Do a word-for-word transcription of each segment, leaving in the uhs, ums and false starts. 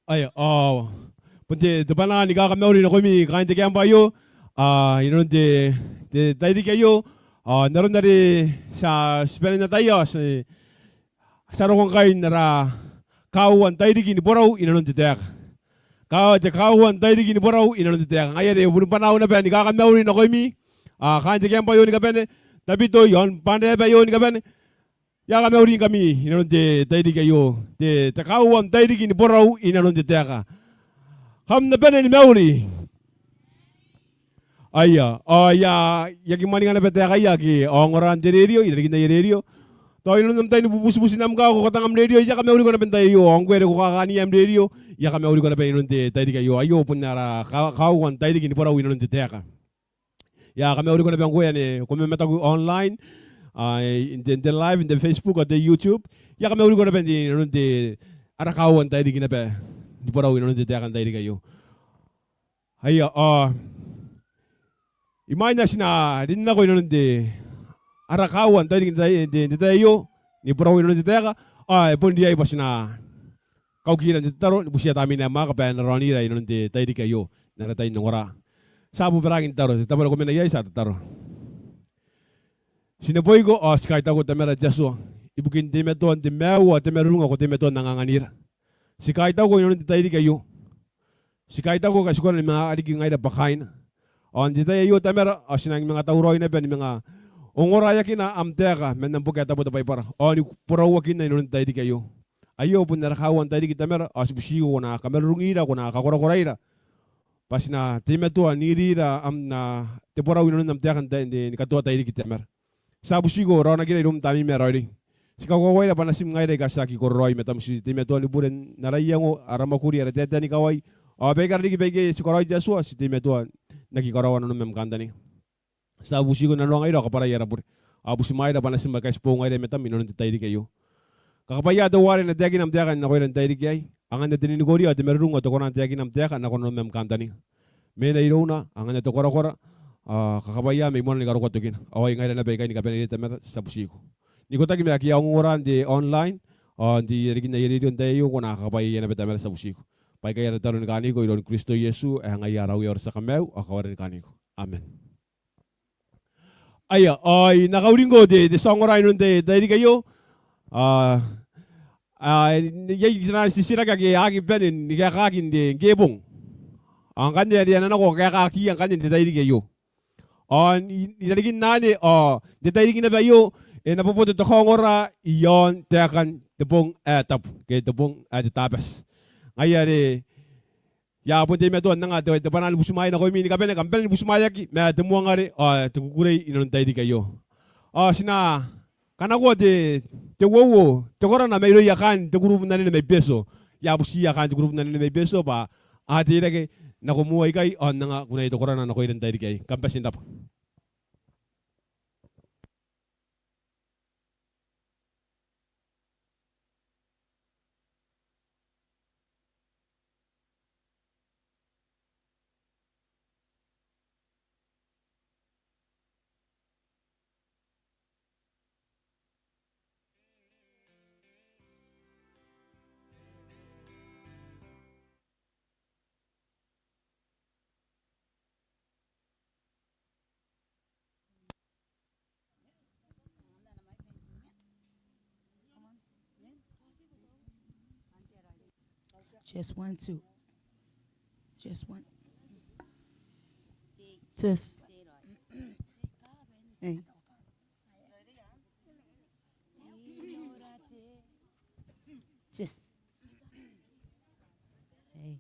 Aia, ao bon te, te bwanaa ni kakamauri nakoimi kaain te camp aio, a, inanon te, te tairiki aio, a, n aron are ti a, ti bane n ataia, ti, ti a roko ngkai n ara kaaua n tairiki ni borau inanon te taeka. Ka, te kaaua n tairiki ni borau inanon te taeka. Ngaia are bon bwanaau naba ni kakamauri nakoimi, a, kaain te camp aio ni kabane, Tabiteuea, ao n Banaba aio ni kabane, I a kamauri ngkami inanon te tairiki aio, te, te kaaua n tairiki ni borau inanon te taeka. Kam na bane ni mauri. Aia, ao I a, I aki mwaninga naba taekaia ake a ongora n te rerio, irarikin aia rerio. Tao inanon am tai ni bubuti, buti n am kaa ko katanga am rerio, I a kamauriko naba n tai aio, ao ngkoe are ko kakaania am rerio, I a kamauriko naba inanon te tairiki aio. Aio bon ara ka, kaaua n tairiki ni borau inanon te taeka. I a kamauriko naba ngkoe ane ko mamataku online, a, n te, n te live, n te Facebook, ao te YouTube. I a kamauriko naba n te, n te, ara kaaua n tairiki naba ni borau inanon te taeka n tairiki aio. Aia, ao imwain ae ti na rin nako inanon te, ara kaaua n tairiki n te, n te, n te tai aio, ni borau inanon te taeka, ao e bon riai bwa ti na kaukira n te tataro, ni butiia Tamnein ae Mwaaka bwa e na raonira inanon te tairiki aio, n ara tai n ongora. Ti a bobaraaki n tataro, te tabo are ko mena iai ti a tataro. Ti neboiko, ao ti kaitauko Tamara te Atua, ibukin teimatoan te maiu, ao te marurung ae ko teimatoa n anganganira. Ti kaitauko inanon te tairiki aio. Ti kaitauko ngkai ti kona ni manga riki ngaira bwa kaaina. Ao n te tai aio Tamara, ao ti nangi manga tauraoi naba ni manga ongoraeakina am taeka man am boki ae tabu te Baibara, ao ni borauakinna inanon te tairiki aio. Aio bon ara kaaua n tairiki Tamara, ao ti butiko ko na kamarurungira, ko na kakorakoraira, bwa ti na teimatoa n irira am, na, te borau inanon am taeka n te, n te, ni katoa tairiki Tamara. Ti a butiko raonakira iroum Tamneim ae raoiroi. Ti kakoauaira bwa natim ngaira aika ti aki kororaoi i matam, ti teimatoa ni bure n ara iango, ara mwakuri, ara taetae ni kawai. Ao baikara riki baike ti karaoi te Atua, ti teimatoa n aki karaoa nanom am kantaninga. Ti a butiko n nanoangaira ao kabwarai ara bure. Ao butimwaira bwa natim aika ti boou ngaira i matam inanon te tairiki aio. Kakabwaia teuare e na taekina am taeka nakoira n te tairiki aei. Anganna te ninikoria ao te marurung ao te kona n taekina am taeka nako nanom am kantaninga. Mena irouna, anganna te korakora, ao kakabwaia mai moana ni karokoa tokina. Ao ai ngaira naba ikai ni kabanei Tamara, ti a butiko n ikotaki ma ake a ongongora n te online, ao n te irarikin aia rerio n tai aio, ko na kakabwaiaia naba Tamara, ti a butiko. Bwa aikai ara tataro ni kaaniko iroun Kristo Iesu, ae ngaia ara Uea ao ara tia kamaiu, ao kawara ni kaaniko. Amen. Aia, ao I na kauringko te, te tia ongora inanon te, te tairiki aio. A, a, iai taian titiraki ake a aki bane ni kaekaaki n te, ngke bong. Ao ngkanne are a na nako kaekaaki ngkanne n te tairiki aio. Ao n, i, irarikin anne, ao n te tairiki naba aio, e na boboto te kaongora iaon taekan te bong ae tabu, ke te bong ae te Tabati. Ngaia are I a bon teimatoa n anga te, te bwanaa ni butimwaai nakoimi ni kabane, kam bane ni butimwaeaki ma te moangare ao te kukurei inanon te tairiki aio. Ao ti na kanakoa te, te uouo, te korana mairouia kaain te kurubu n anene mai Betio. I a butiia kaain te kurubu n anene mai Betio bwa a teirake nako moa ikai ao n anga kunaia te korana nakoira n te tairiki aei. Kam bati n rabwa. Just one, two. Just one. Test. Hey. Test. Hey.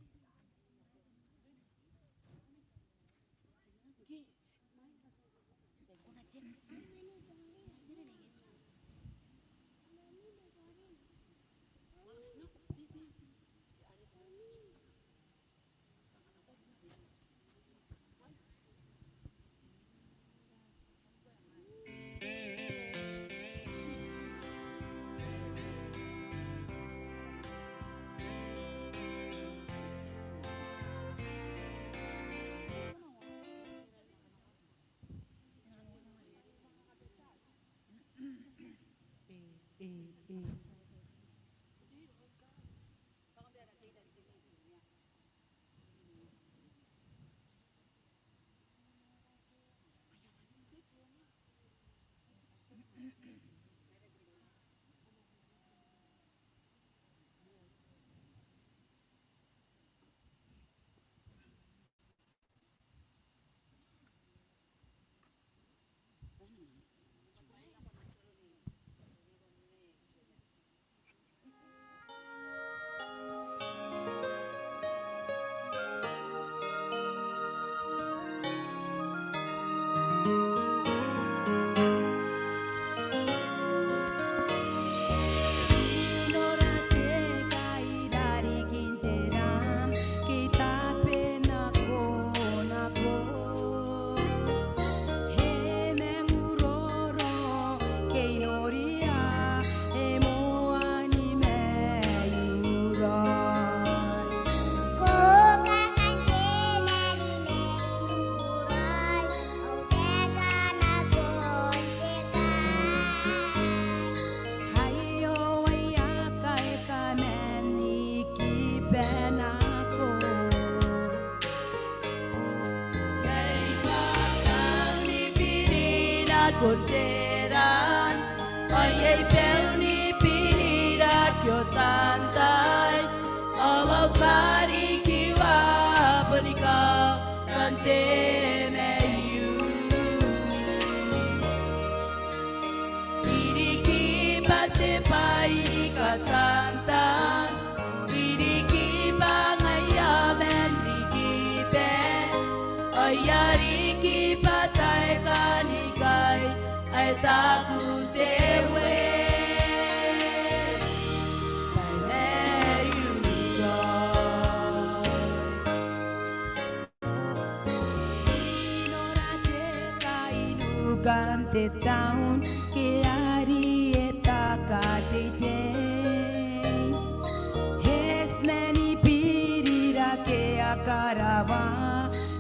nako. Iai bwa kaunibiri nakon te ran, ao iai bwa unibiri nakon te tai, ao au kariki bwa bon kaunibiri nakon te maiu. I riki bwa te bwai ni katantan, I riki bwa ngaia man riki bwa, ao I a riki bwa taekanikai ae taku te Uea bwa e maiu raoi. I nora te kai n ukan te taun, ke ari e taka teitei. E mani biri rake a karawa,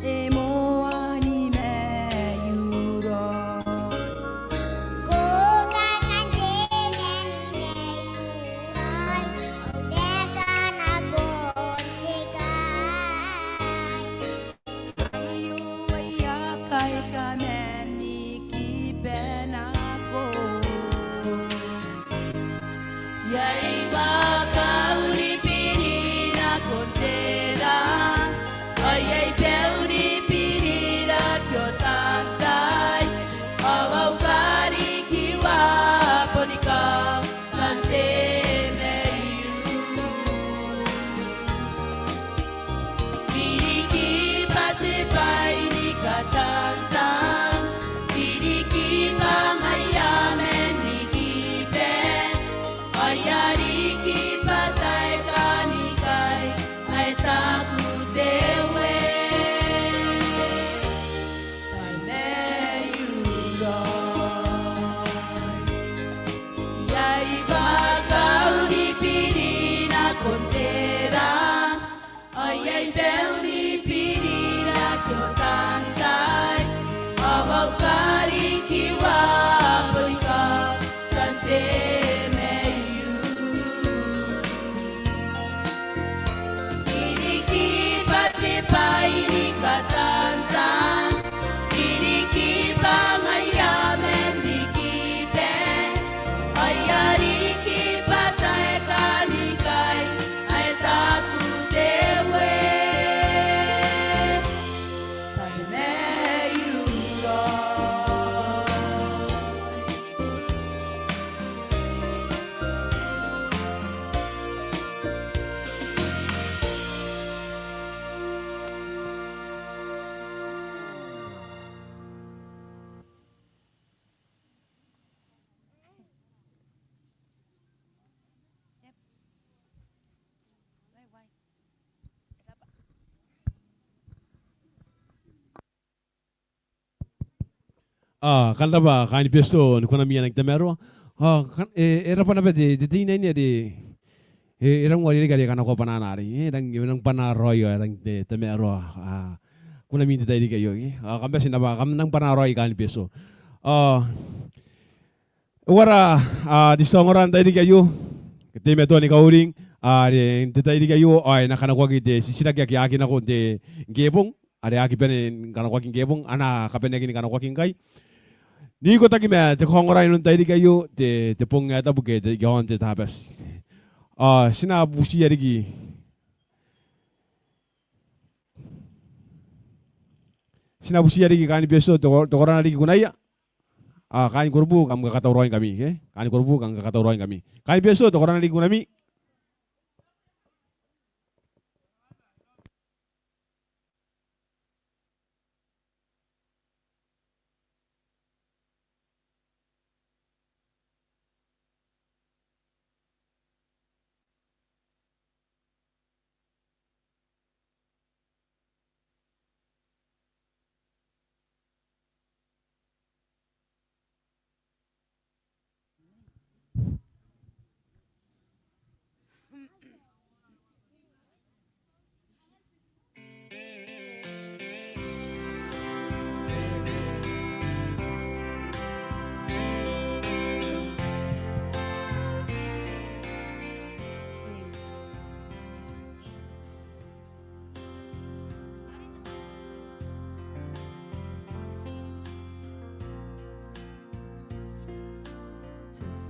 e moa ni maiu raoi. Ko kangai te mani maiu raoi, te kanakon te kai. Aio aia kai kaman riki bwa nako. Iai bwa kaunibiri nakon te ran, ao iai bwa unibiri nakon te tai, ao au kariki bwa bon kaunibiri nakon te maiu. I riki bwa te bwai ni katantan, I riki bwa ngaia man riki bwa, ao I a riki bwa taekanikai ae taku te Uea bwa e maiu raoi. Iai bwa kaunibiri nakon te ran, ao iai bwa unibiri nakon te tai, ao au kariki bwa bon kaunibiri nakon te maiu. I riki bwa te bwai ni katantan, I riki bwa ngaia man riki bwa, ao I a riki bwa taekanikai ae taku te Uea bwa e maiu raoi. A, kam rabwa kaain Betio, ni kunami ae rangi n tamaroa. A, kam, e, e rabwa naba te, te teinaine are, e, e rangi n uarereke are e kanakoa bwanaana arei, e rangi, e rangi n bwanaa raoi, e rangi n tamaroa. A, kunami n te tairiki aio, e. A, kam bati n rabwa, kam rangi n bwanaa raoi kaain Betio. A, e uara, a, te tia ongora n tairiki aio, teimatoa ni kauring, a, are n te tairiki aio, a, e na kanakoaki te titiraki ake a aki nako n te, ngke e bong. Are a aki bane ni kanakoaki ngke e bong, a na kabaneaki ni kanakoaki ngkai. N ikotaki ma te kaongora inanon tairiki aio, te, te bong ae tabu ke te, iaon te Tabati. A, ti na butiia riki. Ti na butiia riki kaain Betio, te ko, te korana riki kunaia. A, kaain Korobu, kam kakatauraoi ngkami, e? Kaain Korobu, kam kakatauraoi ngkami. Kaain Betio, te korana riki kunami.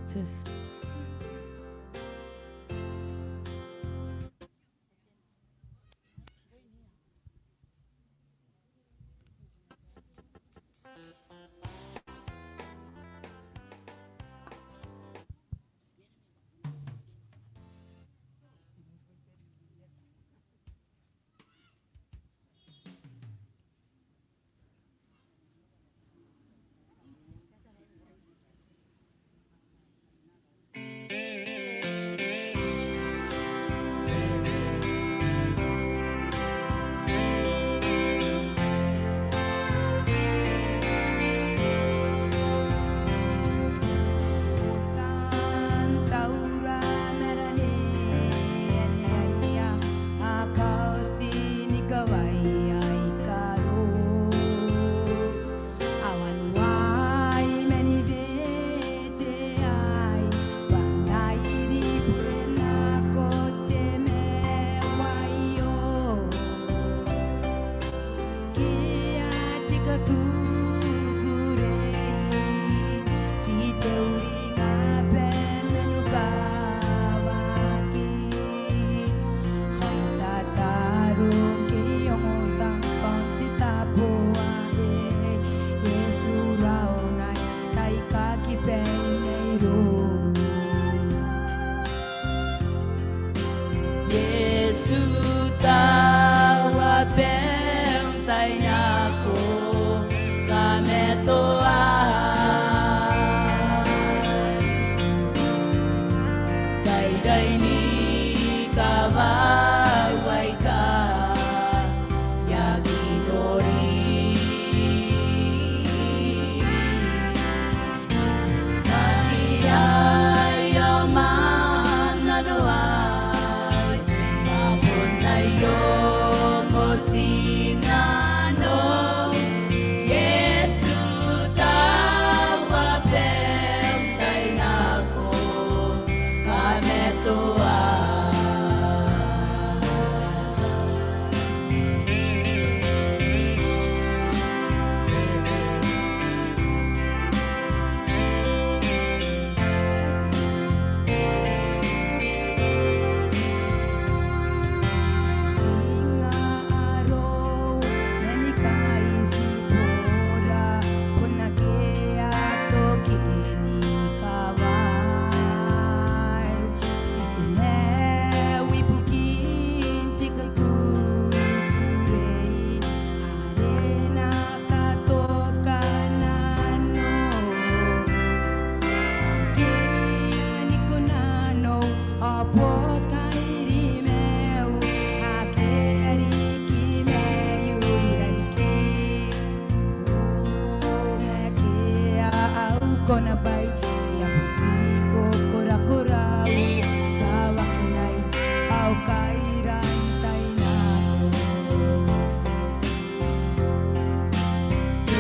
Jesus. Iesu taua bem tai nako kamatoai. Kairaini kawau aika I aki nori. Aki aio ma nanoai, bwa bon aio motinnano. Iesu taua bem tai nako kamatoai.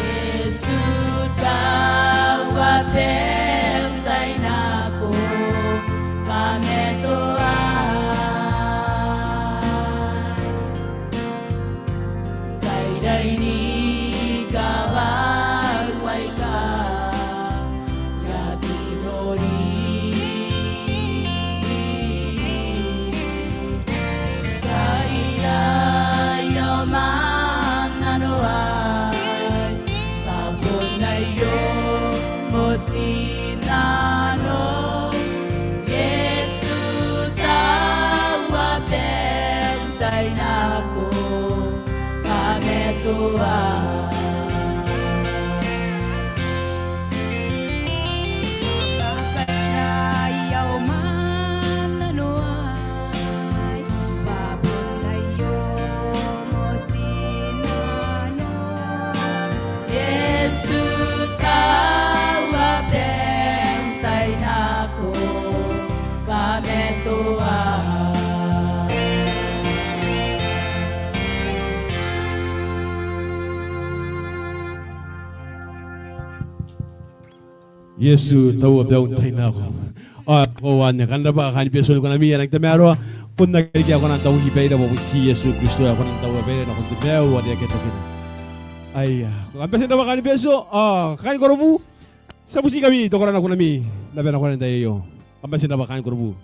Iesu taua bem tai nako kamatoai. Kairaini kawau aika I aki nori. Kairaia ma nanoai, bwa bon aio motinnano. Iesu taua bem tai nako kamatoai. Iesu taua bem tai nako kamatoai. Iesu taua bem tai nako. Ao e koaua ni kan rabwa kaain Betio ni konami ae rangi n tamaroa. Ko na aki riki ae ko na tauaki baira bwa bon ti Iesu Kristo ae ko na taua baira nakon te maiu are akea tokina. Aia, kam bati n rabwa kaain Betio. Ao kaain korobu, ti a butikami, te koraki n konami. Tabena koa n te tai aio. Kam bati n rabwa kaain Korobu.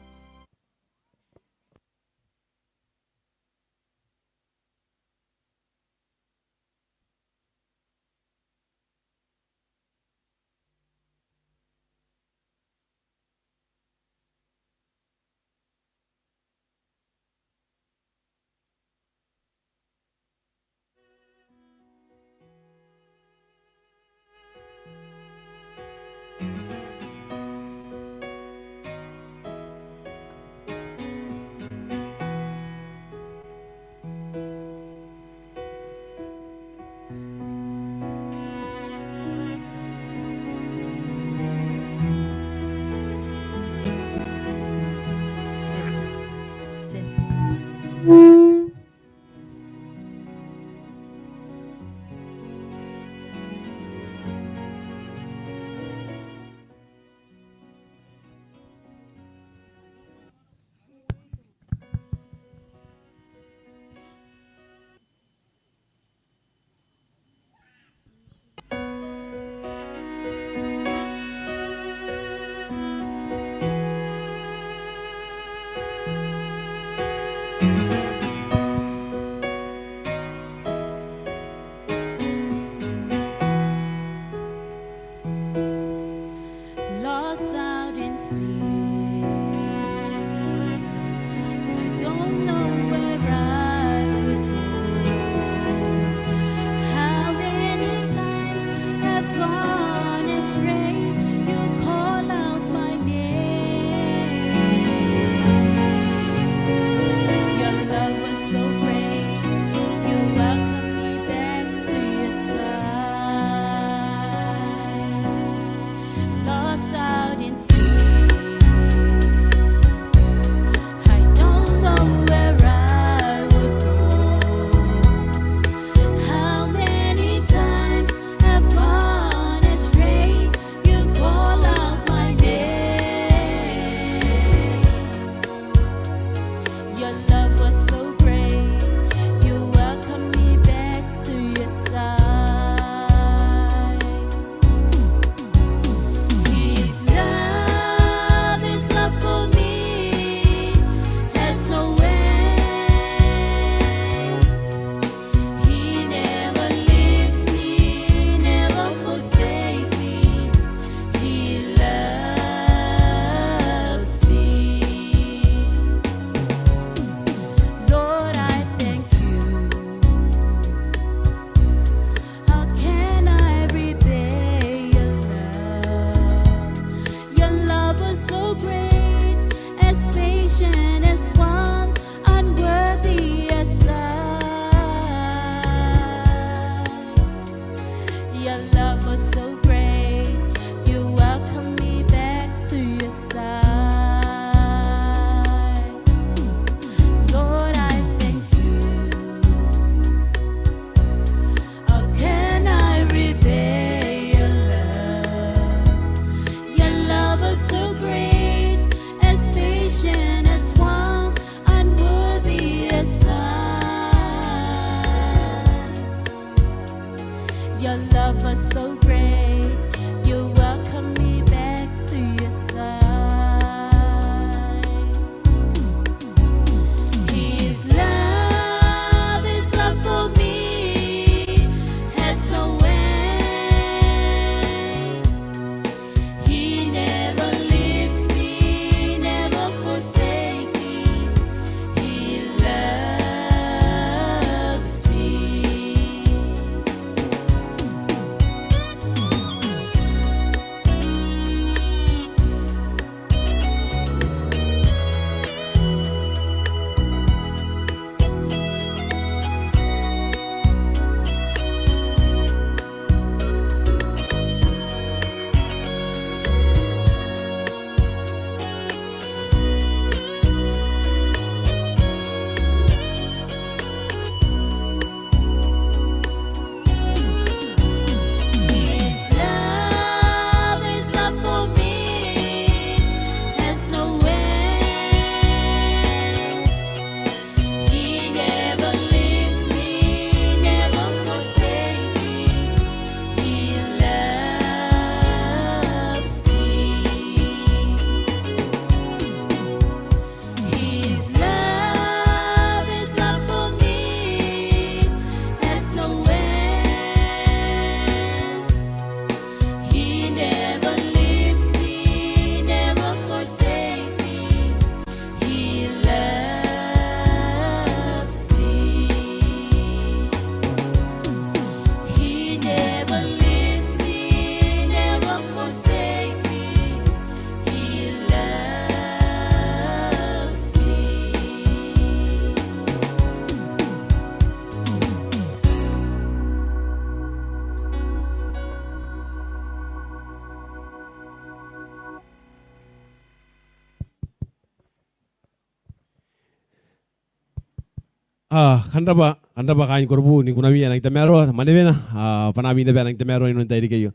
A, kam rabwa, kam rabwa kaain Korobu, ni kunami ae nang tamaroa, mwanewena, a, bwanaami naba ae nang tamaroa inanon te tairiki aio.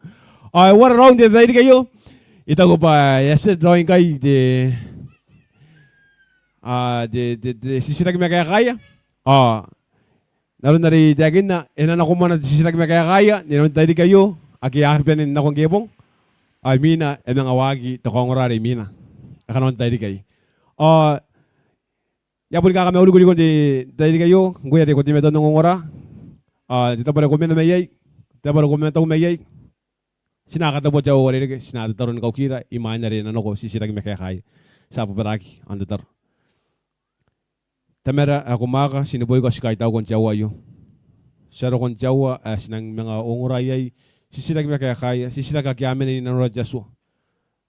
A, e uara raou n te tairiki aio, I taku bwa e a tia raoi ngkai te, a, te, te, te titiraki ma kaekaia. A, n aron are I taekinna, e na nako moa te titiraki ma kaekaia, n aron te tairiki aio, ake a aki bane n nako ngke bong. A, imwina, e manga waaki te kaongora are imwina. E kanakoa n te tairiki aei. A, I a boni kakamauriko riki n te tairiki aio, ngkoe are ko teimatoa n ongongora. A, te tabo are ko mena mai iai, te tabo are ko mena tau mai iai. Ti na katabuaki te uarereke, ti na tataro ni kaukira, imwain are e na nako titiraki ma kaekaia. Ti a bobaraaki, ao n tataro. Tamara ae ko mwaaka, ti neboiko, ti kaitauko n te aoa aio. Ti a roko n te aoa ae ti nang manga ongora iai, titiraki ma kaekaia, titiraki ake a mena i nanora te Atua.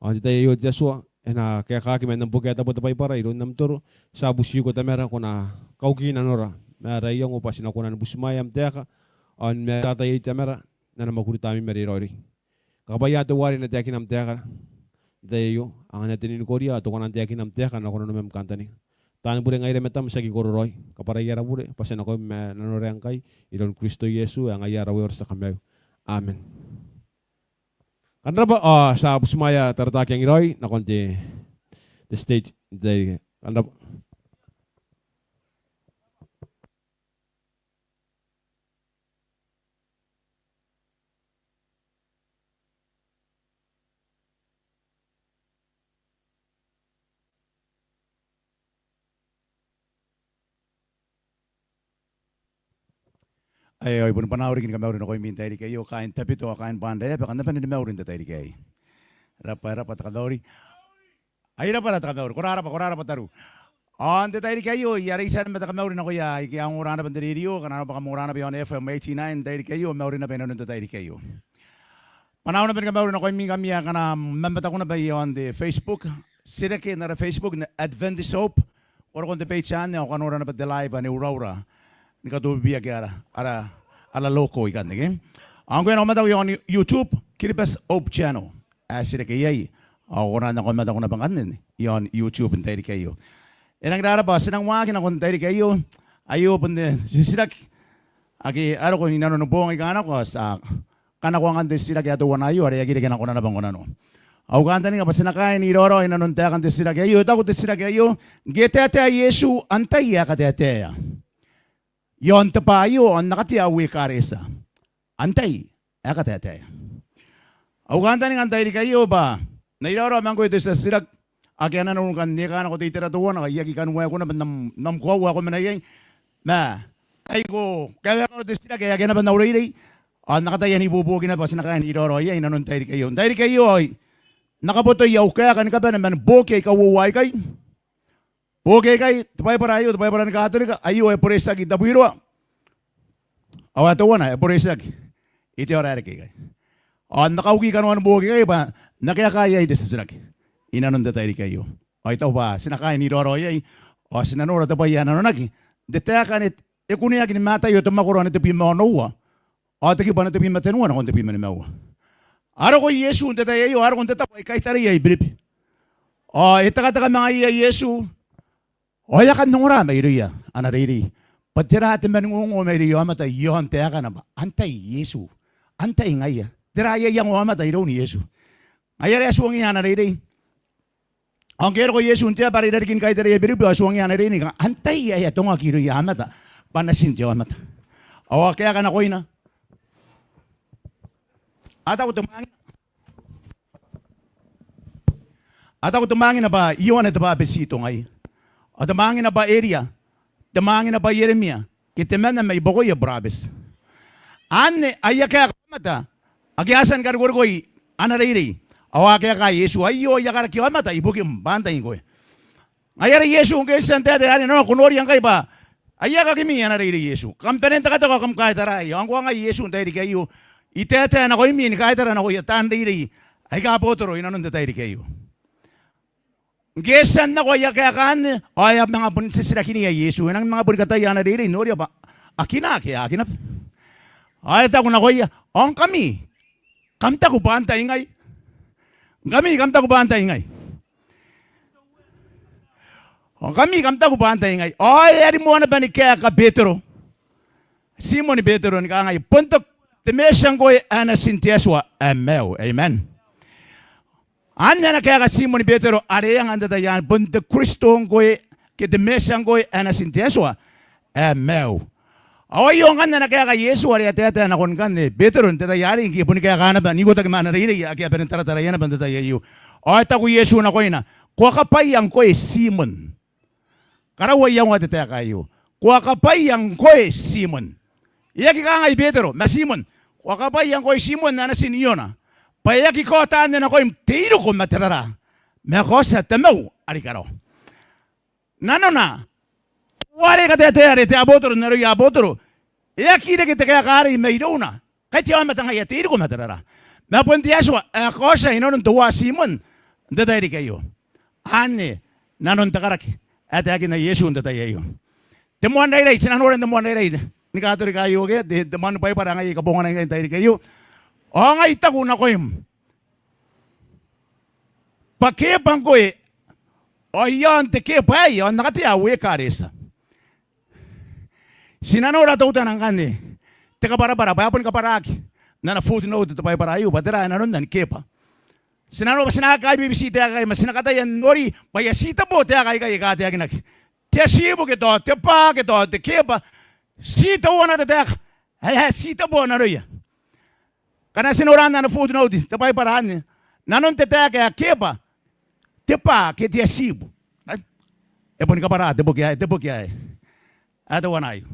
Ao n te tai aio te Atua, e na kaekaaki man am bukea tabo te Baibara iroun am toro, ti a butiko Tamara ko na kauki nanora, ma ara iango bwa ti na kona ni butimwaea am taeka, ao ni matata iai Tamara, n ana mwakuri Tamneim are raoiroi. Kakabwaia teuare e na taekina am taeka n te tai aio, ao ngkana e a tia n ninikoria, ao teuana n taekina am taeka, e na kona n ongo ma am kantaninga. Taani bure ngaira Matam, ti aki kororaoi, kabwarai ara bure, bwa ti a nakoim ma nanora ngkai, iroun Kristo Iesu, ae ngaia ara Uea ao ara tia Kamaiu. Amen. Kam rabwa, ao ti a butimwaea Taratakiang raoi nakon te, te stage n te tairiki. Kam rabwa. Ae, ao I boni bwanaa riki ni kamauri nakoimi n te tairiki aio, kaain Tabiteuea, kaain Bwaanraeaba, kam na bane ni mauri n te tairiki aei. Rabwa, rabwa te kamauri. Ai rabwa ara te kamauri, ko rabwa, ko rabwa tariu. Ao n te tairiki aio, I a reitia naba te kamauri nakoia aike a ongora naba n te rerio, ngkana arona bwa kam ongora naba iaon F M eighty-nine n te tairiki aio, mauri naba inanon te tairiki aio. Bwanaau naba ni kamauri nakoimi ngkami aika kam mamataku naba iaon te Facebook, ti reke n ara Facebook n Adventist Hope, ko roko n te page anne ao ko a nora naba te live ane uraura ni katobibiaki ara, ara, ara logo ikanne, ke? Ao ngkoe ae ko mataku iaon YouTube, Kiribati Hope Channel ae ti reke iai, ao ko na nako mamataku naba ngkanne iaon YouTube n te tairiki aio. E rangi n rarabwa, ti nang waaki nakon te tairiki aio, aio bon te titiraki ake a roko inanon boong aika nako, ao ti a kanakoa ngkanne te titiraki ae teuana aio, are e aki reke nakona naba ngkoananoa. Au kantaninga bwa ti na kaai n iraorao inanon taekan te titiraki aio, e taku te titiraki aio, ngke e taetae Iesu, antai ae kataetaea? Iaon te bwaa aio ao n akatea au ekaretia, antai ae kataetaea? Au kantaninga n te tairiki aio bwa N na iraorao ma ngkoe te tia titiraki ake a na nako n eka nako te itera teuana, ao I aki kan waekoa naba n am, n am koaua ae ko mena iai. Ma ai ko kaeweana nako te titiraki ae akea naba n au reirei, ao N na kataia n ibuobuoki naba bwa ti na kaai n iraorao iai inanon te tairiki aio. N te tairiki aio ao I na kabotoi au kaeka ni kabane man booki aika uoua aikai. Booki aikai, te Baibara aio, te Baibara ni Katorika, aio e boretiaki i Tabuiroa. Ao ae teuana e boretiaki i Teaoraereke ikai. Ao N na kauki kanoan booki aikai bwa N na kaeka iai te titiraki inanon te tairiki aio. Ao I taku bwa ti na kaai n iraorao iai, ao ti na nora te bwai ae nanonaki n te taeka anne, e kuneaki ni Mataio te mwakoro anne tebwi ma onoua, ao te kibu anne tebwi ma tenua nakon tebwi ma nimaua. A roko Iesu n te tai aio, a roko n te tabo ae I kaitarai iai Biribi. Ao e tekateka ma ngaiia Iesu, ao e a kan ongora mairouia ana reirei bwa tera te mwaningongo mairouia aomata iaon taekana bwa antai Iesu, antai ngaia, tera aia iango aomata iroun Iesu. Ngaia are a tuangiia ana reirei. Ao ngke e roko Iesu n te aba are i rarikin kaitaraia Biribi, ao e tuangiia ana reirei ni kangai, antai ae atongaki irouia aomata bwa natin te aomata? Ao a kaeka nakoina, a taku te mwangina, a taku te mwangina bwa Ioane te Bwabetito ngaia, ao te mwangina bwa Eria, te mwangina bwa Ieremia, ke temanna mai buakoia burabeti. Anne aia kaeka aomata ake a tia ni karokorokoi ana reirei. Ao a kaeka Iesu, aio aia karaki aomata ibukim bwa antai ngkoe? Ngaia are Iesu ngke e tia n taetae anne, nanona ko noria ngkai bwa aia kakimi ana reirei Iesu. Kam bane n tekateka ao kam kaitara. Ao ngkoa ngai Iesu n te tairiki aio I taetae nakoimi ni kaitara nakoia taan reirei aika botoro inanon te tairiki aio. Ngke e tia n nako aia kaeka anne, ao e a manga bon titirakinia Iesu, e nangi manga boni kataia ana reirei n noria bwa a kina ke a aki naba. Ao e taku nakoia, ao ngkami, kam taku bwa antai ngai? Ngkami, kam taku bwa antai ngai? Ao ngkami kam taku bwa antai ngai? Ao e a rimoa naba ni kaeka Betero, Simon Betero, ni kangai, bon te, te Mesia ngkoe ae Natin te Atua ae maiu. Amen. Anne ana kaeka Simon Betero are e anga n te tai anne, bon te Kristo ngkoe, ke te Mesia ngkoe ae Natin te Atua ae maiu. Ao aio ngkanne ana kaeka Iesu are e a taetae nakon ngkanne Betero n te tai arei, ngke e boni kaeka naba n ikotaki ma ana reirei ake a bane n tarataraia naba n te tai aio. Ao e taku Iesu nakoina, ko a kabwaia ngkoe Simon. Karaua iangoa te taeka aio. Ko a kabwaia ngkoe Simon. E aki kangai Betero, ma Simon. Ko a kabwaia ngkoe Simon ae natin Iona, bwa e aki kaota anne nakoim te iriko ma te rara, ma e kaotia Tamau are i karawa. Nanona, teuare e kataetae are te abotoro n aroia abotoro, e aki reke te kaeka arei mairouna, kai te aomata ngaia te iriko ma te rara, ma bon te Atua ae kaotia inanon teuae Simon n te tairiki aio. Anne nanon te karaki ae taekina Iesu n te tai aio. Te moan rairai, ti na nora n te moan rairai ni Katorika aio ke te, te moan Baibara ngaia ae I kabonganai ngkai n te tairiki aio. Ao ngai I taku nakoim bwa Keeba ngkoe, ao i aon te Keeba aei ao N na katea au ekaretia. Ti na nora teutana ngkanne te kabwarabwara bwa e boni kabwaraaki n ana footnote te Baibara aio bwa tera ae nanonna ni Keeba. Ti na nora bwa ti na aki kaibibiti taeka aikai, ma ti na kataia n nori bwa e a titebo taeka aikai aika a taekinaki. Te atibu ke tao te bwa ke tao te Keeba, ti teuana te taeka ae e a titebo nanoia. Ngkana ti nora ana footnote te Baibara anne, nanon te taeka ae Keeba, te bwa ke te atibu. Ai, e boni kabwara te boki aei, te boki aei ae teuana aio.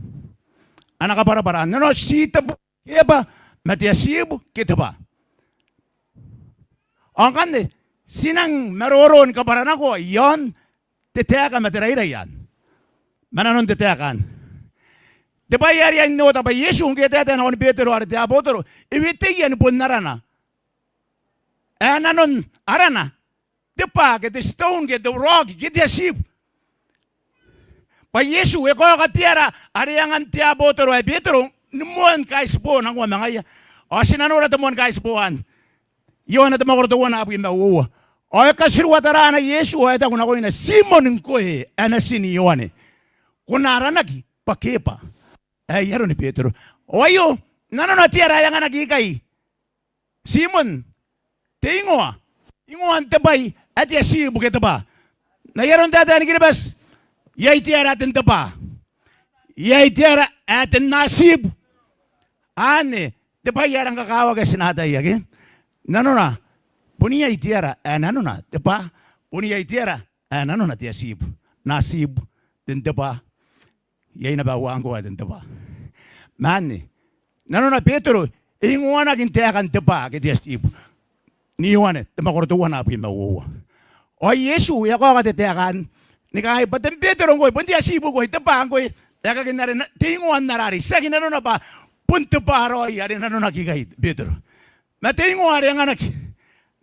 Ana kabwarabwara, nanona ti tebo Keeba ma te atibu ke te bwa. Ao ngkanne ti nang maroro ni kabwaranakoa i aon te taeka ma te rairai anne, ma nanon te taeka anne. Te bwai ae riai n ota bwa Iesu ngke e taetae nakon Betero are te abotoro, e weteia ni bon arana ae nanon arana te bwa ke te stone ke te rock ke te atibu. Bwa Iesu e kaoka te ara are angan te abotoro ae Betero ni moan kaitibo nangoa ma ngaia. Ao ti na nora te moan kaitibo anne, Ioane te mwakoro teuana abwi ma uoua. Ao e katirua tarana Iesu ao e taku nakoina, Timon ngkoe ae natin Ioane, ko na aranaki bwa Keeba, ae ai aroni Betero. Ao aio nanona te ara ae anganaki ikai Timon, te ingoa, ingoan te bwai ae te atibu ke te bwa. N ai aron taetae ni Kiribati, iai te ara ae ten te bwa, iai te ara ae ten atibu. Anne te bwai ae rang kakawaki ae ti na ataia ke. Nanona bon iai te ara ae nanona te bwa, bon iai te ara ae nanona te atibu. N atibu, ten te bwa, iai naba uangkoa ae ten te bwa. Ma anne nanona Betero e ingoanaki n taekan te bwa ke te atibu n Ioane te mwakoro teuana abwi ma uoua. Ao Iesu e a kaoka te taeka anne ni kangai bwa ten Betero ngkoe, bon te atibu ngkoe, te bwa ngkoe, ae kakin are te ingoa n ara are tiaki nanona bwa bon te bwa raoi are nanonaki ikai Betero, ma te ingoa are anganaki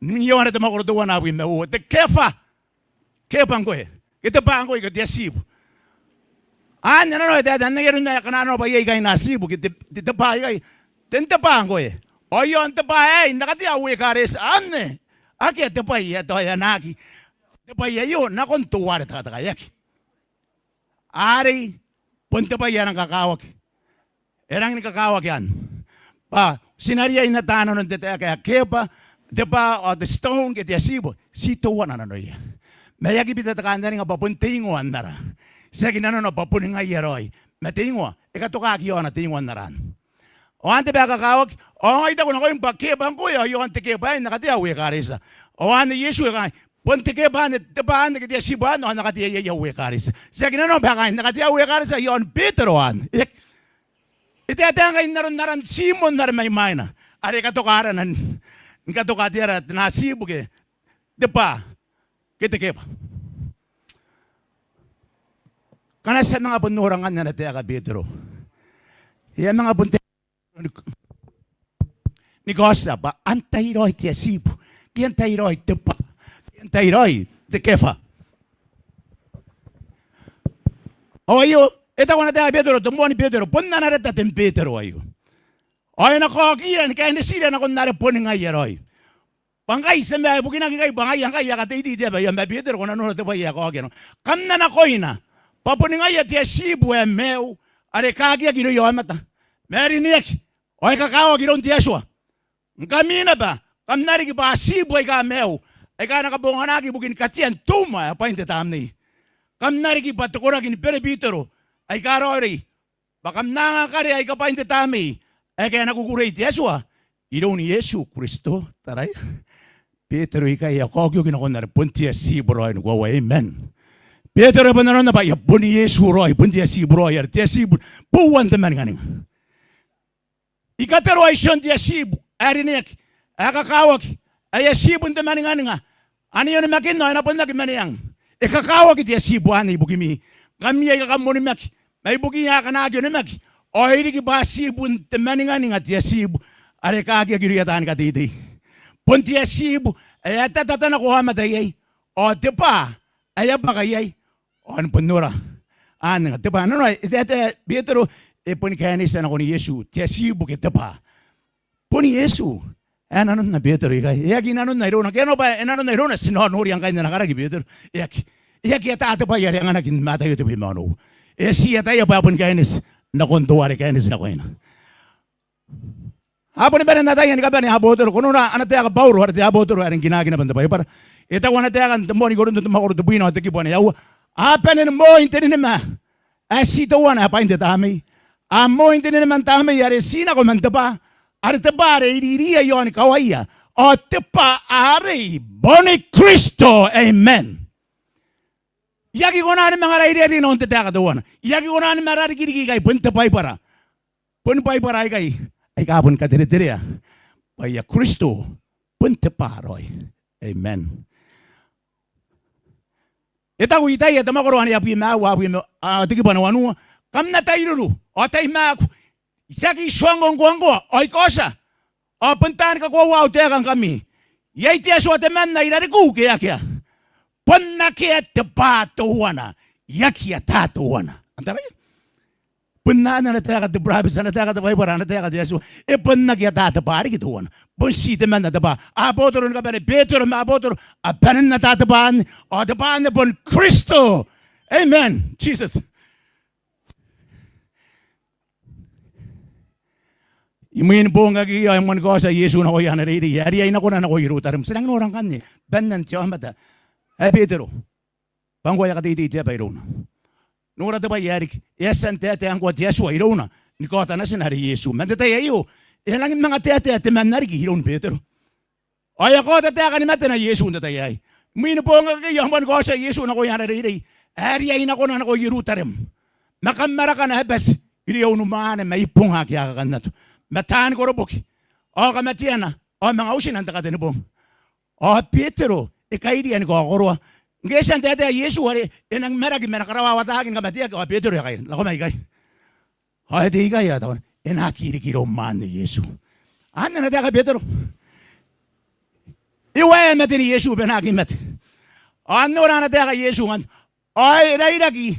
n Ioane te mwakoro teuana abwi ma uoua, te Kefa. Kefa ngkoe, ke te bwa ngkoe ke te atibu. Anne nanona e taetae n ai aron ae ngkana nanona bwa iai ikai n atibu ke te, te, te bwa ikai, ten te bwa ngkoe. Ao i aon te bwa aei N na katea au ekaretia. Anne, akea te bwai ae tao e anaaki te bwai aio nakon teuare tekateka, e aki. Arei bon te bwai ae rang kakawaki, e rangi ni kakawaki anne bwa ti na riai n ata nanon te taeka ae Kefa, te bwa ao te stone ke te atibu, ti teuana nanoia. Ma e aki bita te kantaninga bwa bon te ingoa n ara, tiaki nanona bwa boni ngaia raoi, ma te ingoa e katokaki i aona te ingoa n ara anne. Ao anne te bwai ae kakawaki. Ao ngai I taku nakoim bwa Kefa ngkoe, ao i aon te Kefa aei N na katea au ekaretia. Ao anne Iesu e kangai, bon te Kefa anne, te bwa anne ke te atibu anne, ao N na katea iai au ekaretia. Tiaki nanona bwa e kangai N na katea au ekaretia i aon Betero anne. E, e taetae ngkai n aron aran Timon are mai mwaina, are e katoka arana ni katoka te ara, te atibu ke te bwa ke te Kefa. Ngkana ti a manga bon nora ngkanne ana taeka Betero, e a manga bon taeka ni, ni kaotia bwa antai raoi te atibu, ke antai raoi te bwa, ke antai raoi te Kefa. Ao aio e taku ana taeka Betero, te moani Betero, bon ana reta ten Betero aio. Ao e na kaokira ni kainetira nakon are boni ngaia raoi. Bwa ngkai ti a maiu ibukin ngkai, bwa ngaia ngkai ae kateitei te aba aio, ma Betero, ko na nora te bwai ae kaokia nako. Kam na nakoina, bwa boni ngaia te atibu ae maiu, are kakiaki irouia aomata, ma e rineaki, ao e kakawaki iroun te Atua. Ngkami naba, kam na riki bwa atibu aika maiu, aika a na kabonganaki ibukin katean te uma ae bwain te Tamnei. Kam na riki bwa te koraki ni berebitero aika raoiroi, bwa kam na anga karea aika bwain te Tamnei, aika e na kukurei te Atua iroun Iesu Kristo. Taraia. Betero ikai e a kaokioki nakon are bon te atibu raoi ni koaua. Amen. Betero e bon nanona bwa e a bon Iesu raoi, bon te atibu raoi, are te atibu, bouan te maninganinga. I kateroa i tion te atibu ae rineaki, ae kakawaki, ae atibun te maninganinga. Ane e onimakinna ao e na bon aki maneang. E kakawaki te atibu anne ibukimi, ngkami aika kam onimaki, ma ibukiia aika a na aki onimaki, ao e riki bwa atibun te maninganinga te atibu are kakiaki irouia taani kateitei. Bon te atibu ae atatatana ko aomata iai, ao te bwa ae a bwaka iai. Ao ni bon nora anne nga te bwa. Nanona, e taetae Betero, e boni kaineti nakon Iesu te atibu ke te bwa. Bon Iesu ae nanonna Betero ikai. E aki nanonna irouna. Ke e nano bwa e nanonna irouna, ti na noria ngkai n ana karaki Betero. E aki. E aki ata te bwai are anganaki n Mataio tebwi ma onoua. E ti ataia bwa e boni kaineti nakon teuare kaineti nakoina. A boni bane n ataia ni kabane abotoro. Ko nora ana taeka Bauro are te abotoro ae e rang kinaki naba n te Baibara. E taku ana taeka n te moan I-Korinto te mwakoro tebwina ao te kibu ae aua: A bane ni moi n te ninima ae ti teuana ae bwain te Tamnei. A moi n te ninima n Tamnei are ti nako man te bwa, are te bwa are iriria i aoni kawaia, ao te bwa arei boni Kristo. Amen. I aki kona ni manga rairia nakon te taeka teuana. I aki kona ni manga rarikiriki ikai, bon te Baibara. Bon Baibara aikai aika a boni katereterea bwa aia Kristo bon te bwa raoi. Amen. E taku Itaia te mwakoro ane abwi ma aua, abwi ma, a, te kibu ae wanua: Kam na tairuru ao tai maaku, I tiaki tuangko ngkoangkoa ao I kaotia, ao bon taani kakoaua au taeka ngkami: Iai te Atua temanna i rarikiu ke akea? Bon akea te bwa teuana, I aki ata teuana. Antai? Bon anne ana taeka te burabeti, ana taeka te Baibara, ana taeka te Atua. E bon aki ata te bwa riki teuana. Bon ti temanna te bwa. Abotoro ni kabane, Betero ma abotoro a bane n ata te bwa anne, ao te bwa anne bon Kristo. Amen. Jesus. Imwin boong akekei ao e moan kaotia Iesu nakoia ana reirei, e a riai nakona nako Ierutarem. Ti nang nora ngkanne bannan te aomata ae Betero bwa ngkoa e a kateitei te aba irouna. Nora te bwai ae riki. E a tia n taetae ngkoa te Atua irouna ni kaota Natina are Iesu. Man te tai aio e a nangi manga taetae temanna riki iroun Betero. Ao e a kaota taeka ni matena Iesu n te tai aei. Imwin boong akekei ao e moan kaotia Iesu nakoia ana reirei, e a riai nakona nako Ierutarem, ma kam arakana e bati irouia unimwaane ma ibonga ake a kakannato, ma taani koroboki, ao kamateana, ao manga utina n te Katenibong. Ao Betero e kairia ni kaokoroa. Ngke e tia n taetae Iesu are e nang maraki ma e na karawawataki ni kamateaki, ao Betero e a kaira: Nako mai ikai. Ao e tei ikai ao e taku: E na aki riki iroum anne Iesu. Anne ana taeka Betero. E uaea maten Iesu bwa e na aki mate. Ao nora ana taeka Iesu ngkanne. Ao e rairaki,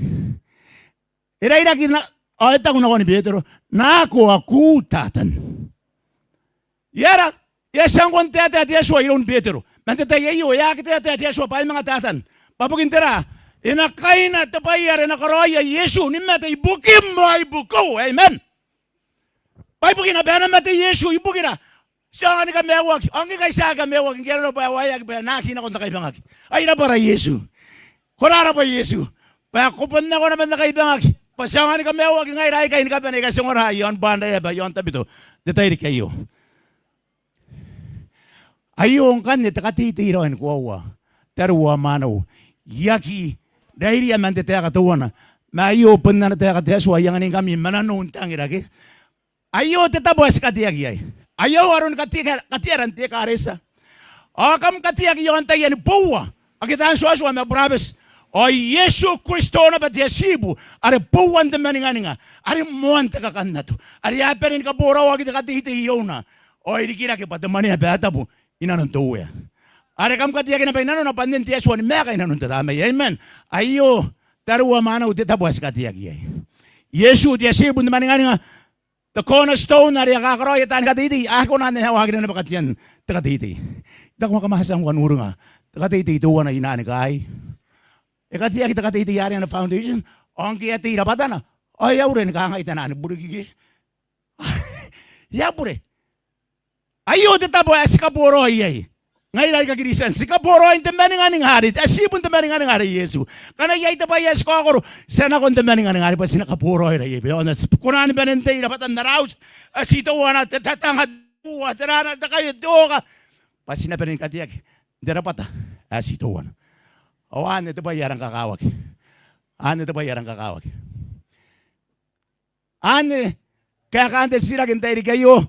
e rairaki na, ao e taku nakon Betero: Nako aku Tatan. E aera? E a tia ngkoa n taetae te Atua iroun Betero. Man te tai aio e a aki taetae te Atua bwa ai manga Tatan. Bwa bukin tera? E na kaina te bwai are e na karaoia Iesu ni mate ibukim ao ibukiu. Amen. Bwa ibukina bwa e na mate Iesu ibukira. Ti aonga ni kamaiuaki. Ao ngkai ti aki kamaiuaki ngke arona bwa e waeaki bwa e na aki nako n te kaibangaki. Ai rabwara Iesu. Ko rabwa Iesu bwa ko bon nako naba n te kaibangaki. Bwa ti aonga ni kamaiuaki ngaira aikai ni kabane aika ti ongora i aon Banrae bwa i aon Tabito n te tairiki aio. Aio ngkanne te kateitei raoi ni koaua, tariu ao mwaneu. I aki rairia man te taeka teuana, ma aio bon ana taeka te Atua, I anganingkami ma nanou n tangira ke. Aio te tabo ae ti kateaki iai. Aio aron katea-, kateara n te ekaretia. Ao kam kateaki i aon taiani boua ake taan tuatua ma burabeti. Ao Iesu Kristo naba te atibu are bouan te maninganinga, are moan te kakannato, are a bane ni kaboraoaki te kateitei irouna. Ao e rikirake bwa te Mwaneaba ae Tabu i nanon te Uea, are kam kateaki naba i nanona bwa nnen te Atua ni maeka i nanon te Tamnei. Amen. Aio, tariu ao mwaneu, te tabo ae ti kateaki iai. Iesu te atibu n te maninganinga, te cornerstone are e kakaraoia taani kateitei, a aki kona n ae waakina naba katean te kateitei. Taku ma kam a tia n uringa te kateitei teuana i nanon kaai. E kateaki te kateitei are ana foundation, ao ngke e a tei rabwatana ao e a ure ni kangai tenaan burikike. E a bure. Aio te tabo ae ti kaboraoi iai. Ngaira aika Kristian, ti kaboraoi n te maninganinga are, ae ti bon te maninganinga are Iesu. Ngkana iai te bwai ae ti kaokoro, ti a nako n te maninganinga are bwa ti na kaboraoi iai. Bwa e aonga n ti kona ni bane n tei rabwatan ara auti ae ti teuana, te tatanga, te bua, te rana, te kaio, te oka, bwa ti na bane ni kateaki n te rabwata ae ti teuana. Ao anne te bwai ae rang kakawaki. Anne te bwai ae rang kakawaki. Anne kaekaan te titiraki n tairiki aio.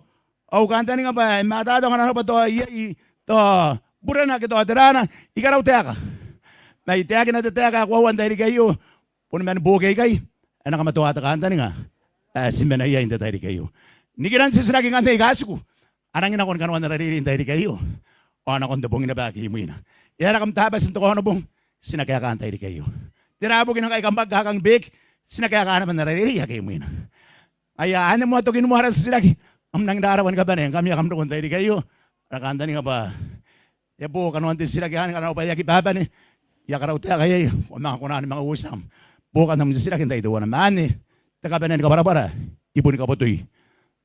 Au kantaninga bwa e matata ngkana arona bwa tao iai tao burena ke tao tera ana, I karautaeka. Ma I taekina te taeka ae koaua n tairiki aio. Boni man buoki aikai ae na kamatoa te kantaninga ae ti mena iai n te tairiki aio. Nikiran titiraki ngkanne aika a tiku, a rangi nako ni kanoan ara reirei n tairiki aio ao nakon te bong naba ake imwina. E aera kam tabati n te Kaonobong? Ti na kaeka n tairiki aio. Tera bukin ngkai kam aki kakang beki? Ti na kaeka naba n ara reirei ake imwina. Ngaia anne moa tokin moa ara titiraki. Kam rangi n rabwa ni kabane ngkami ae kam roko n tairiki aio. Ara kantaninga bwa e bo kanoan te titiraki anne, ngkana arona bwa e aki babane, I a karautaeka iai ao manga kona ni manga uotia am buokan am titiraki n tai teuana. Ma anne te kabanea ni kabwarabwara, I boni kabotoi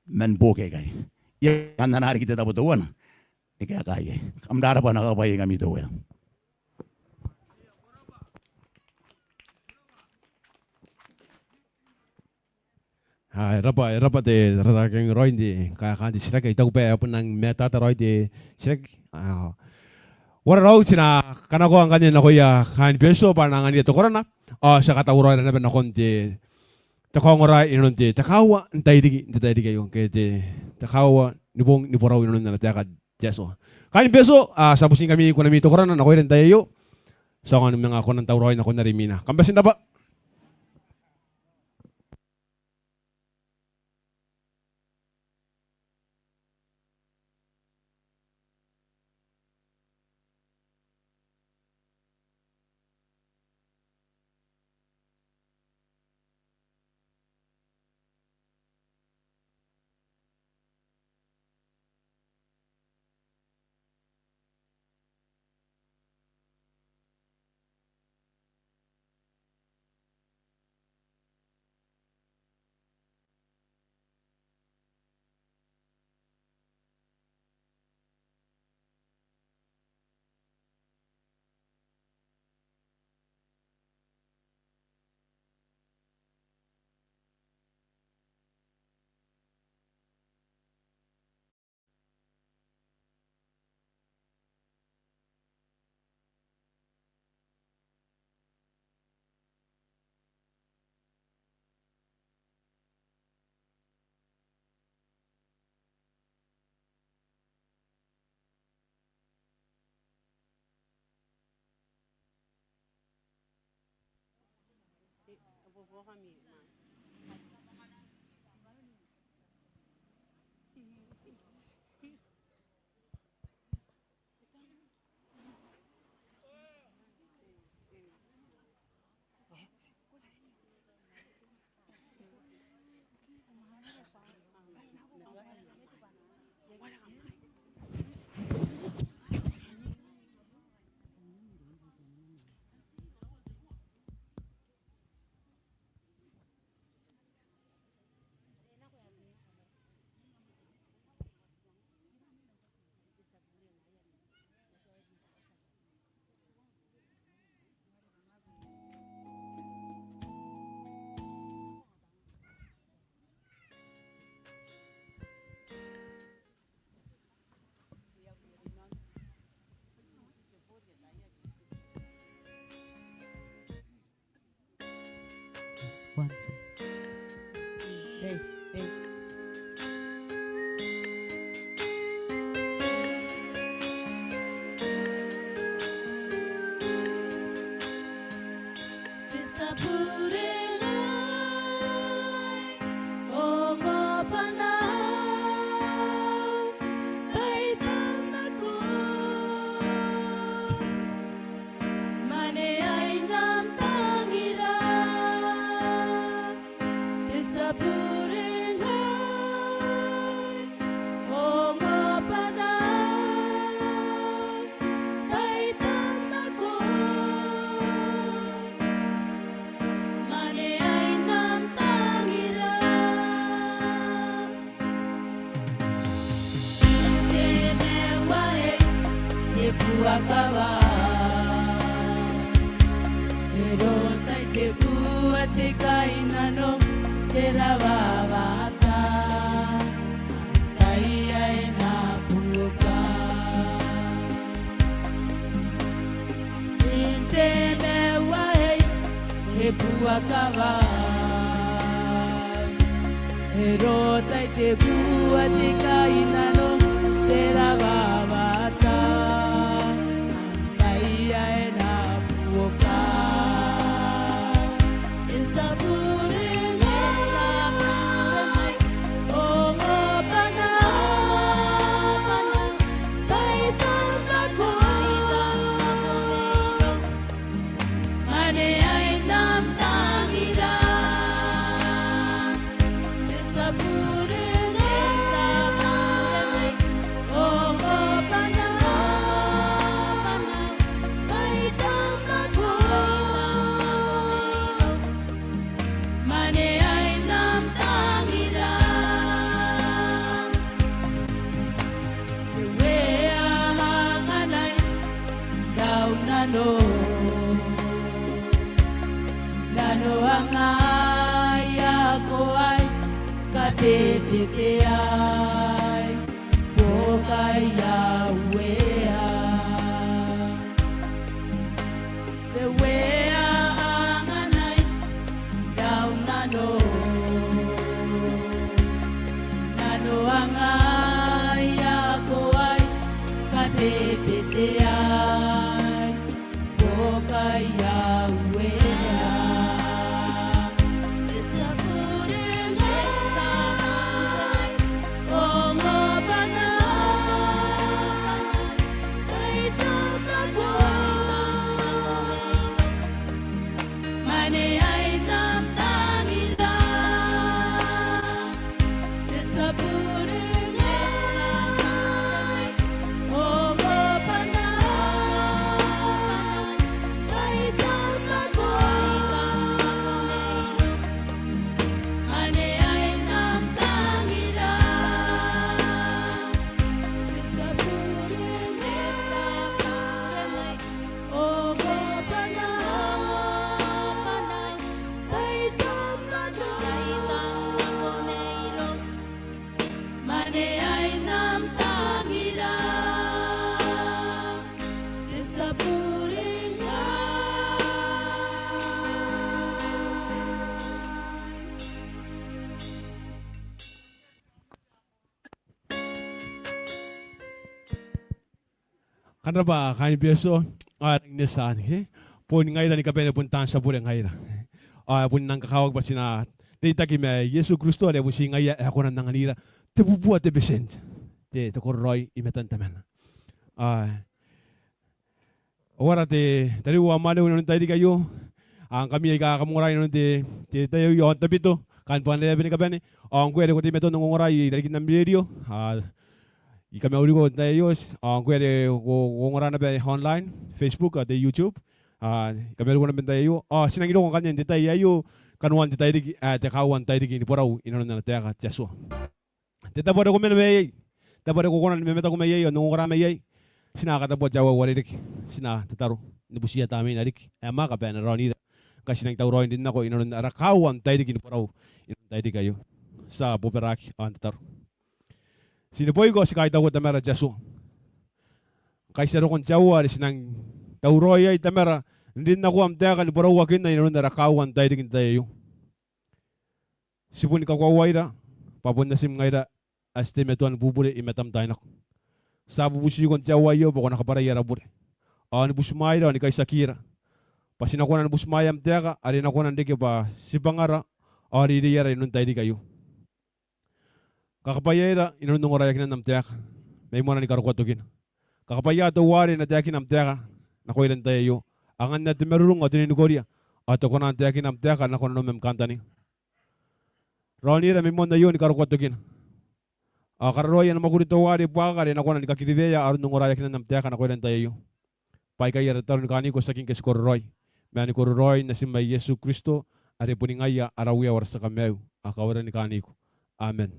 man buoki aikai. I a kan anaa riki te tabo teuana ni kaeka iai. Kam rabwa, na kakabwaiaingkami te Uea. Ae, e rabwa, e rabwa te ratakin raoi n te kaekaan te titiraki. I taku bwa e a bon rang matata raoi te titiraki. Ao uara raou, ti na kanakoa ngkanne nakoia kaain Betio bwa a na anganiia te korana ao ti a katauraoira naba nakon te, te kaongora inanon te, te kaaua n tairiki, n te tairiki aio, ke te, te kaaua ni bong ni borau inanon ana taeka te Atua. Kaain Betio, ao ti a butiingkami kunami te korana nakoira n tai aio. Ti aonga ni manga kona n tauraoi nakon are imwina. Kam bati n rabwa. Just one, two. Hey, hey. Buakawa, e rotai te kua te kainano, te rawawata, tai ae na buoka. N te mewai e buakawa, e rotai te kua te kainano, te rawawata, tai ae na buoka. E tia bure ngai, ongo bana, tai tau nako, mane ae n am tangira. E tia bure ngai, ongo bana, tai tau nako, mane ae n am tangira. Te Uea anganai n au nano, nanoangai, akoai, kabebeteai, buokai au Uea. Te Uea anganai n au nano, nanoangai, akoai, kabebeteai, buokai au Uea. E tia bure ngai, ongo bana, tai tau nako, mane ae n am tangira. E tia bure ngai, ongo bana, tai tau nako, mane ae n am tangira. E tia bure ngai, ongo bana, tai tau nako, mane ae n am tangira. E tia bure ngai. Kam rabwa kaain Betio, ao e rangi n eti anne, ke? Bon ngaira ni kabane bon taan tia bure ngaira. Ao e bon rang kakawaki bwa ti na reitaki ma Iesu Kristo, are bon ti ngaia ae kona n anganira te bubua, te betienti, te, te kororaoi i matan Tamana. Ao e uara te tariu ao mwaneu inanon tairiki aio? Ao ngkami aika kam ongora inanon te, te tai aio, ao n tabito, kaain Bangarerea ni kabane, ao ngkoe are ko teimatoa n ongongora i rarikin am rerio, ao I kamauriko n te tai aio, ao ngkoe are ko, ko ongora naba online, Facebook, ao te YouTube. Ao I kamauriko naba n te tai aio. Ao ti nangi roko ngkanne n te tai aio, kanoan te tairiki, ae te kaaua n tairiki ni borau inanon ana taeka te Atua. Te tabo are ko mena maiai, tabo are ko kona ni mamataku maiai ao n ongongora maiai, ti na katabua te aua ae uarereke. Ti na tataro ni butiia Tamneina riki ae mwaaka bwa e na raonira. Ngkai ti nangi tauraoi n rin nako inanon ara kaaua n tairiki ni borau inanon tairiki aio. Ti a bobaraki ao n tataro. Ti neboiko ao ti kaitaua Tamara te Atua. Ngkai ti a roko n te aua are ti nang tauraoi iai Tamara n rin nako am taeka ni borauakinna inanon ara kaaua n tairiki n te tai aio. Ti boni kakoauaira bwa bon natim ngaira ae ti teimatoa ni bubure i matam taai nako. Ti a bubutiko n te aua aio bwa ko na kabwarai ara bure ao ni butimwaeira ao ni kaitiakira, bwa ti na kona ni butimwaea am taeka are e na kona n reke bwa tibwangara ao reireiara inanon tairiki aio. Kakabwaiaira inanon ongoraiakinan am taeka mai moana ni karokoa tokina. Kakabwaia teuare e na taekina am taeka nakoira n te tai aio, anganna te marurung ao te ninikoria, ao te kona n taekina am taeka nakon nanom am kantaninga. Raonira mai moan aio ni karokoa tokina, ao kararoai ana mwakuri teuare buakaka are e na kona ni kakiriweia aron ongoraiakinan am taeka nakoira n te tai aio. Bwa aikai ara tataro ni kaaniko, tiaki ngke ti kororaoi, ma ni kororaoi natim ae Iesu Kristo, are boni ngaia ara Uea ao ara tia Kamaiu, ao kawara ni kaaniko. Amen.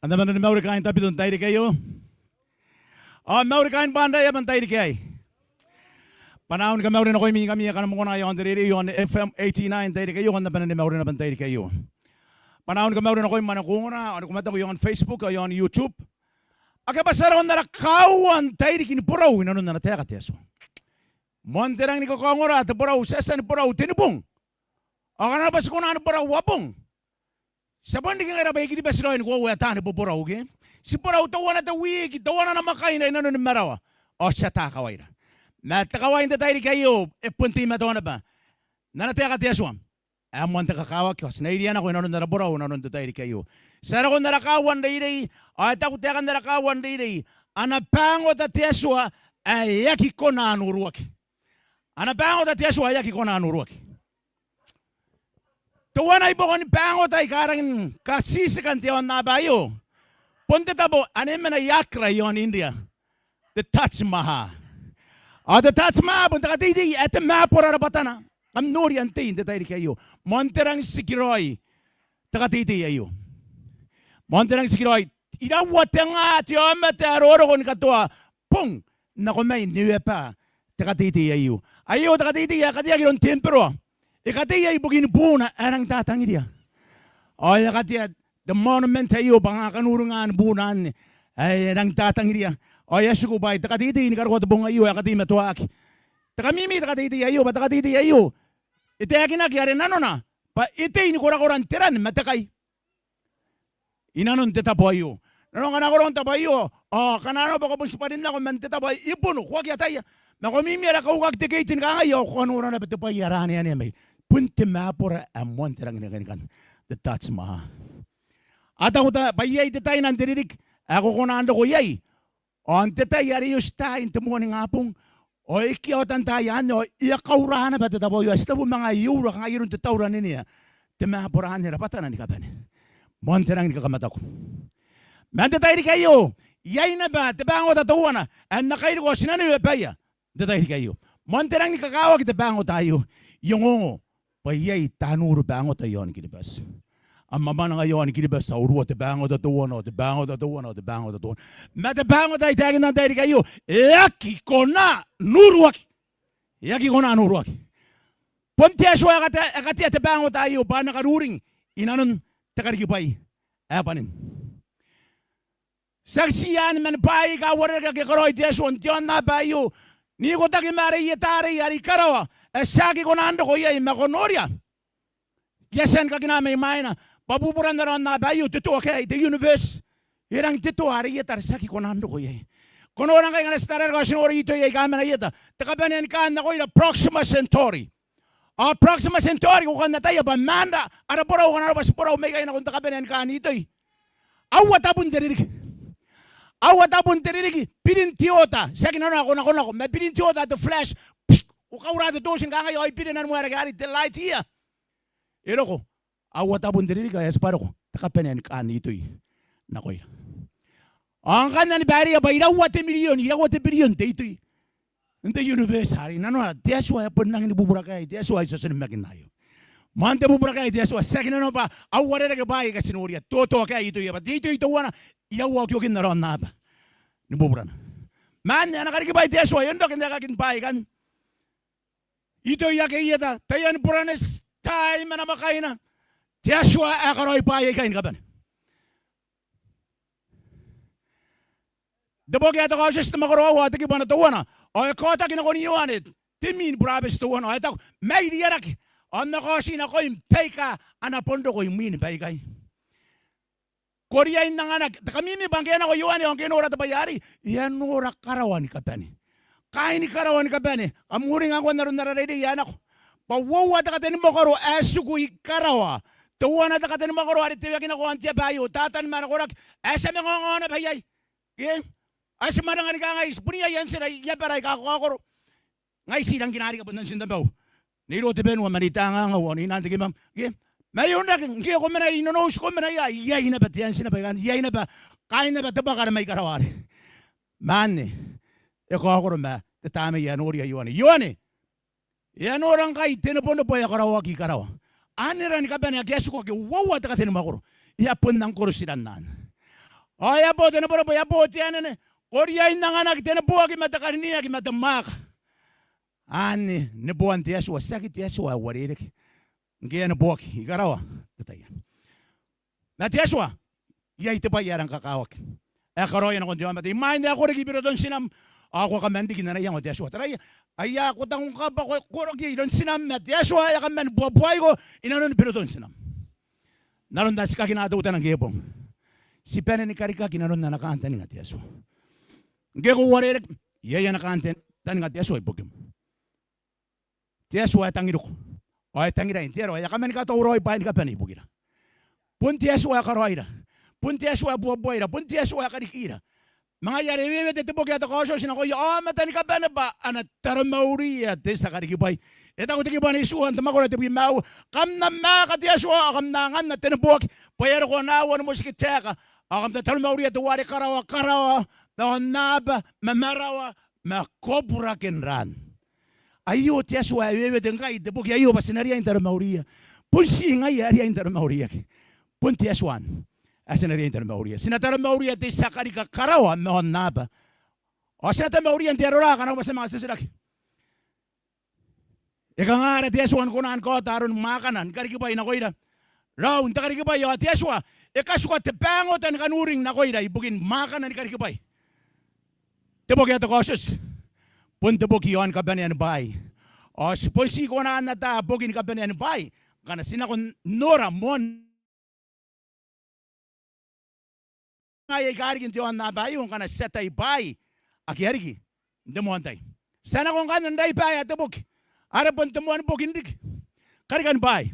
Kam na bane ni mauri kaain Tabiteuea n tairiki aio. Ao mauri kaain Banrae n tairiki aei. Bwanaau ni kamauri nakoimi ngkami aika kam ongora iaon te rerio iaon FM eighty-nine n tairiki aio, kam na bane ni mauri naba n tairiki aio. Bwanaau ni kamauri nakoimi mwaane ko ongora ao ni ko mataku iaon Facebook ao iaon YouTube. Ake bwa ti a roko n ara kaaua n tairiki ni borau inanon ana taeka te Atua. Moan te rangi ni kakaongora te borau, ti a tia ni borau tenibong. Ao ngkana arona bwa ti kona ni borau uabong, ti a bon riki ngaira bwa I-Kiribati raoi ni koaua ae taani boborau ke. Ti borau teuana te wiki, teuana namwakaina inanoni marawa. Ao ti ata kawaira. Ma te kawai n te tairiki aio e bon teimatoa naba n ana taeka te Atua ae moan te kakawaki ao ti na iria nako inanon ara borau inanon te tairiki aio. Ti a roko n ara kaaua n reirei, ao e taku taekan ara kaaua n reirei: Ana bangota te Atua ae aki kona n uruaki. Ana bangota te Atua ae aki kona n uruaki. Teuana i buakoni bangota aika rangi ni katitika n te aonnaba aio bon te tabo ane mena i Agra iaon India, te Taj Mahal. Ao te Taj Mahal bon te kateitei ae te mabora rabwatana. Kam noria n tei n te tairiki aio. Moan te rangi tikiraoi te kateitei aio. Moan te rangi tikiraoi. Iraua tenga te aomata ae roroko ni katoa bong nako mai n eweaba te kateitei aio. Aio te kateitei ae kateaki iroun te emperor. E katea ibukin buuna ae rangi n tatangiria. Ao e a katea te monument aio bwa kanga kanuringaan buuna anne ae rangi n tatangiria. Ao e a tiku bwa te kateitei ni karokoa te bong aio ae kateimatoaaki. Te kamimi te kateitei aio bwa te kateitei aio e taekinaki are nanona bwa e tei ni korakoran te ran ma te kai inanon te tabo aio. Nanona ngkana ko roko n tabo aio, ao ngkana arona bwa ko bon tibwa rin nako man te tabo aio, e bono, ko aki ataia. Ma ko mimi ara kaukaki te keiti ni kangai ao ko a nora naba te bwai ae raneanea mai. Bon te mabora ae moan te rangi ni kanikan, te Taj Mahal. A taku bwa iai te tai n te ririki ae ko kona n roko iai. Ao n te tai are e oti taai n te moaningabong ao e kia otan taai anne ao e a kaura naba te tabo aio, ae ti tabu ma ngaia e ura kangai iroun te taura n nenea te mabora anne rabwatana ni kabane. Moan te rangi ni kakamataku. Ma n te tairiki aio iai naba te bangota teuana ae N na kairiko ao ti na newebaia n te tairiki aio. Moan te rangi ni kakawaki te bangota aio. I ongongo bwa iai tanuru bangota iaon Kiribati. A mwamwananga iaon Kiribati, a urua te bangota teuana ao te bangota teuana ao te bangota teuana. Ma te bangota ae I taekinna n tairiki aio e aki kona n uruaki. E aki kona n uruaki. Bon te Atua ae katea, ae katea te bangota aio bwa a na karuring inanon te karikibwai ae bwanin. Tiaki tii anne, man bwaai aika uarereke ake a karaoi te Atua n te aonnaba aio n ikotaki ma ara ieta arei are i karawa ae ti aki kona n roko iai. Ma ko noria, I a tia ni kakina mai mwaina bwa buburan ara aonnaba aio te toa ke aei, te universe. E rangi n te toa ara ieta are ti aki kona n roko iai. Ko nora ngkai ngkana ti tararake ao ti nora itoi aika mena ieta, te kabanea ni kaan nakoira Proxima Centauri. Ao Proxima Centauri ko kan ataia bwa maan ara borau ngkana arona bwa ti borau mai ikai nakon te kabanea ni kaan itoi, aua tabun te ririki. Aua tabun te ririki birin te oota. Tiaki nanona ae ko nakonako, ma birin te oota, te flash. Pik, ko kaura te tooti ni kangai ao e biri nanon mwaerake arei, te light year. E roko. Aua tabun te ririki ao e a tibwa roko te kabanea ni kaan itoi nakoira. Ao ngkanne ni baireia bwa iraua te mirion, iraua te birion te itoi n te universe arei. Nanona te Atua ae bon rangi ni bubura ke aei, te Atua ae ti oti ni makin aio. Moan te bubura ke aei te Atua. Tiaki nanona bwa a uarereke bwaai aika ti noria, te toa ke aei, itoia, bwa te itoi teuana iraua okiokin ara aonnaba ni buburana. Ma anne ana karikibwai te Atua, e onrake n aekakin bwaai aikai. Itoi ake ieta, taian buraneti, taai ma namwakaina, te Atua ae karaoi bwaai aikai ni kabane. Te boki ae te Kaotioti, te mwakoro aua, te kibu ae teuana. Ao e kaotaki nakon Ioane, te mini burabeti teuana, ao e taku, mai Riaraki ao N na kaoti nakoim baika a na bon roko imwin baikai. Ko riai n anganaki. Te kamimi bwa ngke e nako Ioane ao ngke e nora te bwai arei, e a nora karawa ni kabane. Kaaini karawa ni kabane, kam uringa ngkoa n aron ara reirei ae nako bwa uoua te katenimwakoro ae tiku i karawa. Teuana te katenimwakoro are teuaki nako aon te aba aio, Tatan ma ana koraki, ae ti a manga ongo naba iai. Ke? Ae ti mwananga ni kangai, ti bon iai antira i abara aika kakaokoro. Ngai ti rangkina riki bwa N na tii n tabau Nei Rotebenua ma Nei Tangangau ao Nei Nantekimam. Ke? Ma e onrake ngke ko mena i Nonouti, ko mena ia, iai naba te anti naba ikanne, iai naba kaain naba te bwaka are mai karawa arei. Ma anne e kaokoro ma te tamnei ae noria Ioane. Ioane, e a nora ngkai te nebonebo ae karaoaki i karawa. Anera ni kabane ake a tiku ake uoua te katenimwakoro. E a bon angkoro tiran anne. Ao e a bo te nebonebo, e a bo te anene. Ko riai n anganaki te neboaki ma te karineaki ma te mwaaka. Anne neboan te Atua, tiaki te Atua ae uarereke. Ngke e a neboaki, I karaoa te tai anne. Ma te Atua, iai te bwai ae rang kakawaki ae karaoia nakon te aomata. Imwain ae ko riki i biroton tinam ao ko a kaman riki n ana iango te Atua. Taraia, aia ko taku ngkana ko, ko riki iroun tinam ma te Atua e a kaman buabuaiko inanoni biroton tinam. N aron ae ti kakina teutana ngke bong, ti bane ni karikaki inanon ana kantaninga te Atua. Ngke ko uarereke, iai ana kantaninga te Atua ibukim. Te Atua e tangiriko ao e tangirai n te aro ae e a kaman katauraoi bwaai ni kabane ibukira. Bon te Atua ae karaoira. Bon te Atua ae buabuaira. Bon te Atua ae karikira. Ma ngaia are e wewete te boki ae te Kaotioti nakoia aomata ni kabane bwa a na taromauria te tia karikibwai. E taku te kibu ae itiua n te mwakoro ae tebwi ma aua, kam na mwaaka te Atua ao kam na anganna te neboaki, bwa e a roko ana aoa ni motikitaeka, ao kam na taromauria teuare karaoa karawa, ma aonnaba, ma marawa, ma koburaken ran. Aio te Atua ae wewete ngkai te boki aio bwa ti na riai n taromauria. Bon ti ngaia ae riai n taromauriaki. Bon te Atua anne ae ti na riai n taromauria. Ti na taromauria te tia karika karawa ma aonnaba. Ao ti na taromauria n te arora ngkana arona bwa ti a manga titiraki. E kanga ara te Atua ni kona ni kaota aroni mwaakana ni karikibwai nakoira? Raou n te karikibwai ao te Atua e katuka te bangota ni kanuring nakoira ibukin mwaakana ni karikibwai. Te boki ae te Kaotioti bon te boki iaon kabanean bwaai. Ao ti bon ti kona n ata boki ni kabanean bwaai ngkana ti nako n nora moan ngaia aika riki n te aonnaba aio ngkana ti atai bwaai ake a riki n te moan tai. Ti a nako ngkanne n raibaea te boki are bon te moani boki n riki, Karikani Bwaai.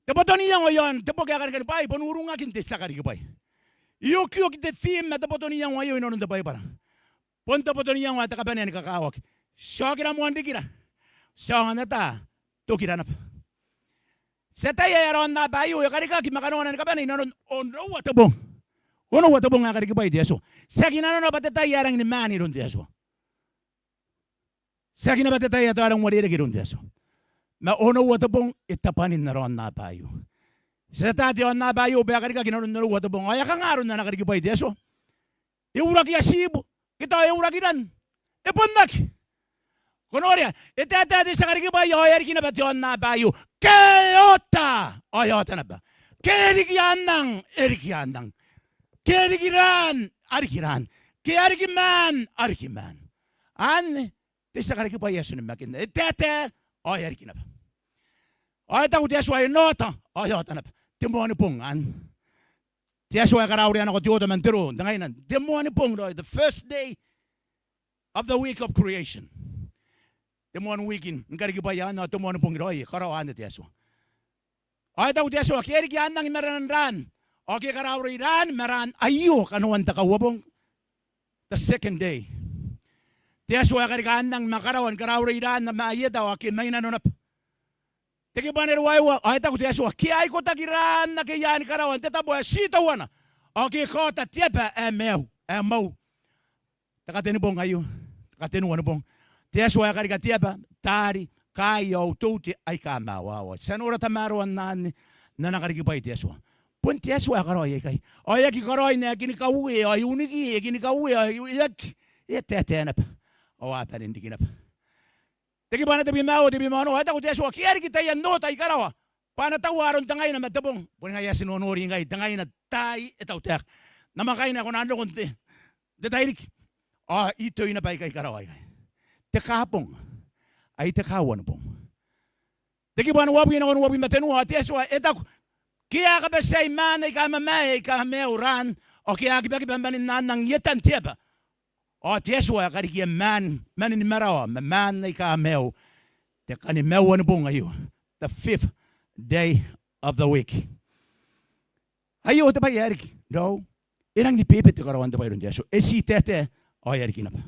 Te boto n iango iaon te boki ae Karikani Bwaai bon urungakin te tia karikibwai. E okioki te theme ma te boto n iango aio inanon te Baibara. Bon te boto n iango ae te kabanea ni kakawaki. Ti a okira moan rikira, ti aonga n ata tokira naba. Te tai ae ara aonnaba aio e karikaki ma kanoana ni kabane inanon onoua te bong. Onoua te bong ae karikibwai te Atua. Tiaki nanona bwa te tai ae rangi ni maan iroun te Atua. Tiaki naba te tai ae tao e rang uarereke iroun te Atua. Ma onoua te bong e tabwanin ara aonnaba aio. Ti ata te aonnaba aio bwa e karikaki inanon onoua te bong. Ao e a kanga aron ana karikibwai te Atua? E urakia tibu, ke tao e uraki ran? E bon aki. Ko noria, e taetae te tia karikibwai ao e a riki naba te aonnaba aio. Ke e ota ao e ota naba. Ke e riki anang, e riki anang. Ke e riki ran, a riki ran. Ke a riki maan, a riki maan. Anne te tia karikibwai ae ti onimakinna. E taetae ao e a riki naba. Ao e taku te Atua e na ota ao e ota naba. Te moani bong anne. Te Atua e karaurea nako te oota man te roo n te ngaina n te moani bong raoi, the first day of the week of creation. Te moani wiki ni karikibwai anne ao te moani bong raoi e karaoa anne te Atua. Ao e taku te Atua ke e riki anang i marenan ran ao ke e karaurei ran ma ran aio kanoan te kauabong, the second day. Te Atua e karika anang ma karawa ni karaurei ran ma ai eta ao ake mai nano naba. Te kibu ae ruaiwa, ao e taku te Atua ke a ikotaki ran ake i aani karawa n te tabo ae ti teuana ao ke e kaota te aba ae maiu, ae maiu. Te katenibong aio, te katenua ni bong. Te Atua e karika te aba, taari, kaai ao uteute aika mawawa. Ti a nora tamaroan anne n ana karikibwai te Atua. Bon te Atua ae karaoi aikai. Ao e aki karaoi n ae e kini kauee ao e uniki, e kini kauee ao e aki, e a taetae naba ao a bane n riki naba. Te kibu ae tebwi ma aua, tebwi ma onoua, ao e taku te Atua ke a riki taian oota i karawa bwa a na taua aron te ngaina ma te bong. Boni ngaia ae ti nonori ngkai, te ngaina, taai, e tautaeka. Namwakaina e kona n roko n te, te tairiki ao itoi naba aikai karawa aikai. Te kabong, ai te kauanibong. Te kibu ae uabwi nakon uabwi ma tenua, ao te Atua e taku ke a kabatiai maan aika mamae aika maiu ran ao ke a kibakiba manin anang i etan te aba. Ao te Atua e karikia maan, manin marawa ma maan aika maiu, te kanimaua ni bong aio, the fifth day of the week. Aio te bwai ae riki raou. E rangi ni bebete karaoan te bwai iroun te Atua. E ti taetae ao e a riki naba.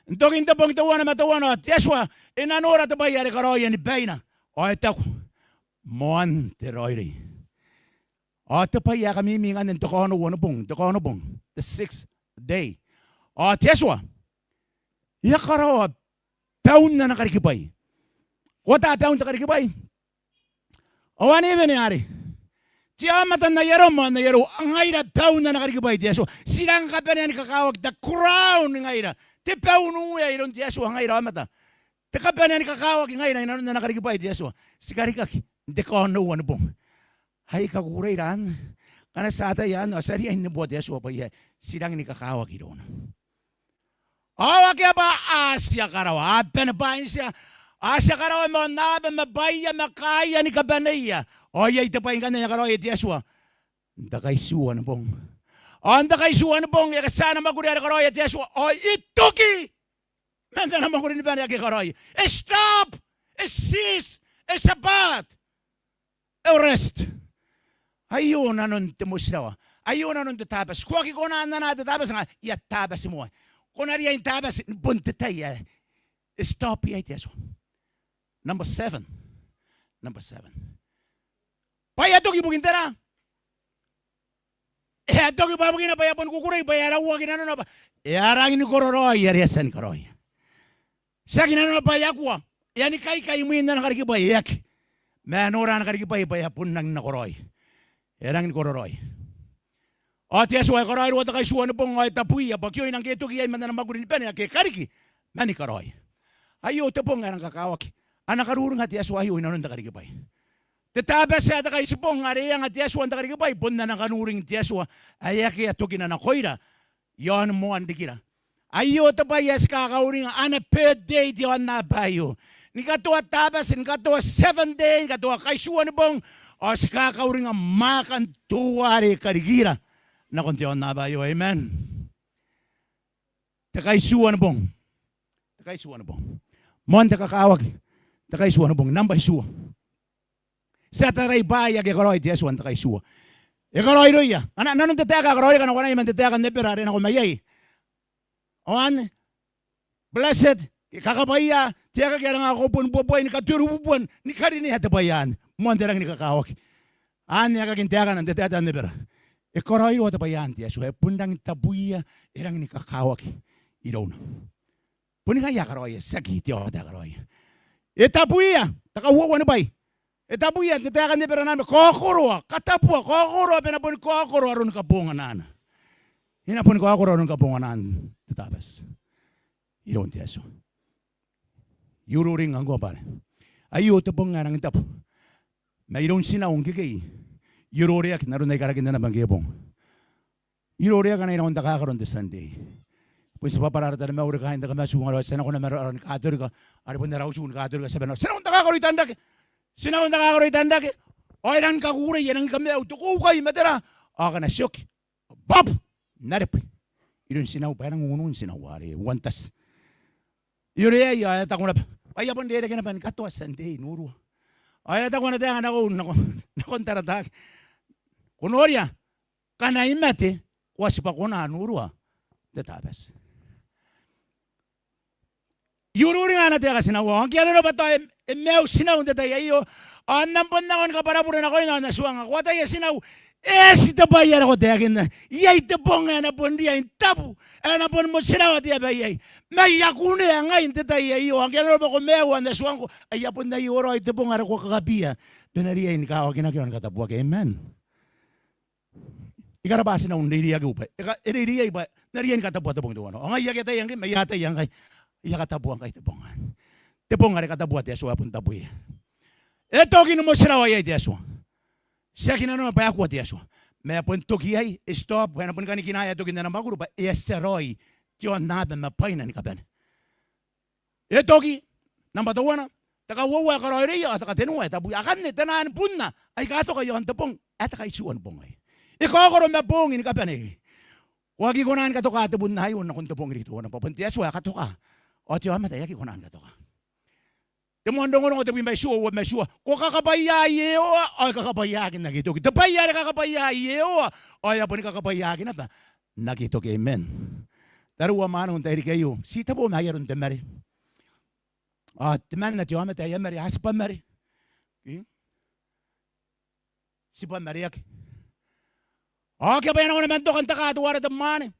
N tokin te bong teuana ma teuana ao te Atua e na nora te bwai are karaoia ni baina ao e taku, moan te raoiroi. Ao te bwai ae kamimi ngkanne n te kaonoua ni bong, te kaonoua ni bong, the sixth day. Ao te Atua e a karaoa baun ana karikibwai. Ko ata baun te karikibwai? Ao ane e wene are Te aomata n ai arom ao n ai arou, ngaira baun ana karikibwai te Atua. Ti rang kabanea ni kakawaki, te crown ngaira. Te bau n uea iroun te Atua ngaira aomata. Te kabanea ni kakawaki ngaira inanon ana karikibwai te Atua. Ti karikaki n te kaonoua ni bong. Ai kakukurei ra anne, ngkana ti ataia anne ao ti a riai n neboa te Atua bwa iai, ti rangi ni kakawaki irouna. Ao akea bwa a tia karawa, a bane bwaintia, a tia karawa ma aonnaba ma bwaia ma kaaia ni kabaneia. Ao iai te bwai ngkanne ae karaoia te Atua n te kaitiua ni bong. Ao n te kaitiua ni bong e katia ana mwakuri are karaoia te Atua ao e toki man ana mwakuri ni bane ake karaoia. E stop, e cease, e Sabbath, e rest. Aio nanon te motirawa, aio nanon te Tabati. Ko aki kona n anaa te Tabati, ngaia e a Tabati moa. Ko na riai n Tabati n bon te tai ae e stop iai te Atua. Number seven. Number seven. Bwa e a toki ibukin tera? E a toki bwa ibukina bwa e a boni kukurei, bwa e a rauaki nanona bwa e a rangi ni kororaoi are e a tia ni karaoia. Tiaki nanona bwa e a kua, e a ni kaikai imwin ana karikibwai, e aki. Ma e nora ana karikibwai bwa e a bon rangi n nakoraoi. E rangi ni kororaoi. Ao te Atua e karaoiroa te kaitiua ni bong ao e tabuia bwa kioina ngke e toki iai man ana mwakuri ni bane ake e kariki mani karaoia. Aio te bong ae rang kakawaki ana karuringa te Atua aio inanon te karikibwai. Te Tabati ae te kaitibong are e anga te Atua n te karikibwai bon ana kanuring te Atua ae akea tokina nakoira iaon moan rikira. Aio te bwai ae ti kakauringa ana birthday te aonnaba aio. Ni katoa Tabati, ni katoa seven day, ni katoa kaitiua ni bong, ao ti kakauringa mwaakan teuare e karikira nakon te aonnaba aio. Amen. Te kaitiua ni bong. Te kaitiua ni bong. Moan te kakawaki. Te kaitiua ni bong. Nambwa itiua. Ti a tarai bwaai ake e karaoi te Atua n te kaitiua. E karaoiroia. Ana, nanon te taeka ae karaoiroi, ngkana ko anai man te taeka n Ebera are nako maiai. Ao anne, blessed, ke kakabwaia, te aeka ake a ranga ni kakobuan buabuai ni katerububuan ni karinea te bwai anne. Moan te rangi ni kakawaki. Anne aekakin taekana n te taeka n Ebera. E karaoiroa te bwai anne te Atua, e bon rangi n tabuia, e rangi ni kakawaki irouna. Boni ngaia ae karaoia, tiaki te aomata ae karaoia. E tabuia, te kauoua ni bwai. E tabuia, n te taeka n Ebera naba, kaokoroa, katabua, kaokoroa, bwa e na boni kaokoro aron kabonganana. E na boni kaokoro aron kabonganaan te Tabati iroun te Atua. I ururingnga ngkoa bwa are aio te bong ae rangi n tabu. Ma iroun tinau ngkekei, I ururingnga n aron ae I karakinna naba ngke bong. I ururingnga n ae I nako n takakaro n te Tianti. Bon tibwabwara ara taromauri kaain te kamatu ngaira, ti a nako naba n ara, ara ni Katorika, are bon ara utu ni Katorika, ti a bane, ti a nako n takakaro i Tanrake. Ti a nako n takakaro i Tanrake. Ao e rangi ni kakukurei, e rangi ni kamaiu, te koukai ma tera. Ao ngkana ti oki, bwab, n arebwe iroun tinau bwa e rangi n unun tinau are uantati. I ururingnga ao e a taku naba bwa I a bon rereke naba ni katoa Tianti n urua. Ao e a taku ana taeka nakoiu, nako, nakon taratara. Ko noria, ngkana I mate, ko a tibwa kona n urua te Tabati. I ururingnga ana taeka tinau ao ngke a noria bwa tao e, e maiu tinau n te tai aio. Ao N na bon nako ni kabwarabure nakoina ao N na tuanga, ko ataia tinau, e eti te bwai are ko taekinna. Iai te bong ae na bon riai n tabu, ae na bon motirawa te aba iai. Ma I a kunea ngai n te tai aio. Ao ngke a noria bwa ko maiu ao N na tuangko, ai a bon aio raoi te bong are ko kakabia bwa e na riai ni kawakinaki ao ni katabuaki. Amen. I karabwa tinau n reireiakiu bwa e ka, e reirei iai bwa N na riai ni katabua te bong teuana. Ao ngai I aki ataia ngkai, ma I a ataia ngkai. I a katabua ngkai te bong anne. Te bong are katabua te Atua, e bon tabuia. E toki ni motirawa iai te Atua. Tiaki nanona bwa e a kua te Atua. Ma e bon toki iai, e stop, bwa e na bon kanikinaea tokin ana mwakuri bwa e a tia raoi te aonnaba ma bwaina ni kabane. E toki, nambwa teuana, te kauoua e karaoiroia, ao te katenua e tabuia. Akanne, te naan bunna ae I katoka i aon te bong ae te kaitiua ni bong aei. E kaokoro ma boong ni kabane. Ko aki kona ni katoka te bunna aio nakon te bong riki teuana, bwa bon te Atua ae katoka. Ao te aomata e aki kona ni katoka. Te moan rongorongo tebwi ma itiua, uabwi ma itiua. Ko kakabwaia Iehova, ao e kakabwaiaaki n aki toki. Te bwai are kakabwaia Iehova, ao e a boni kakabwaiaaki naba n aki toki. Amen. Tariu ao mwaneu, n te tairiki aio, ti tebo ma ai aron te mare. Ao temanna te aomata ae a mare, a tibwa mare. Ke? Tibwa mareaki. Ao akea bwa e a nako naba n toka n te kaa teuare te mwaane.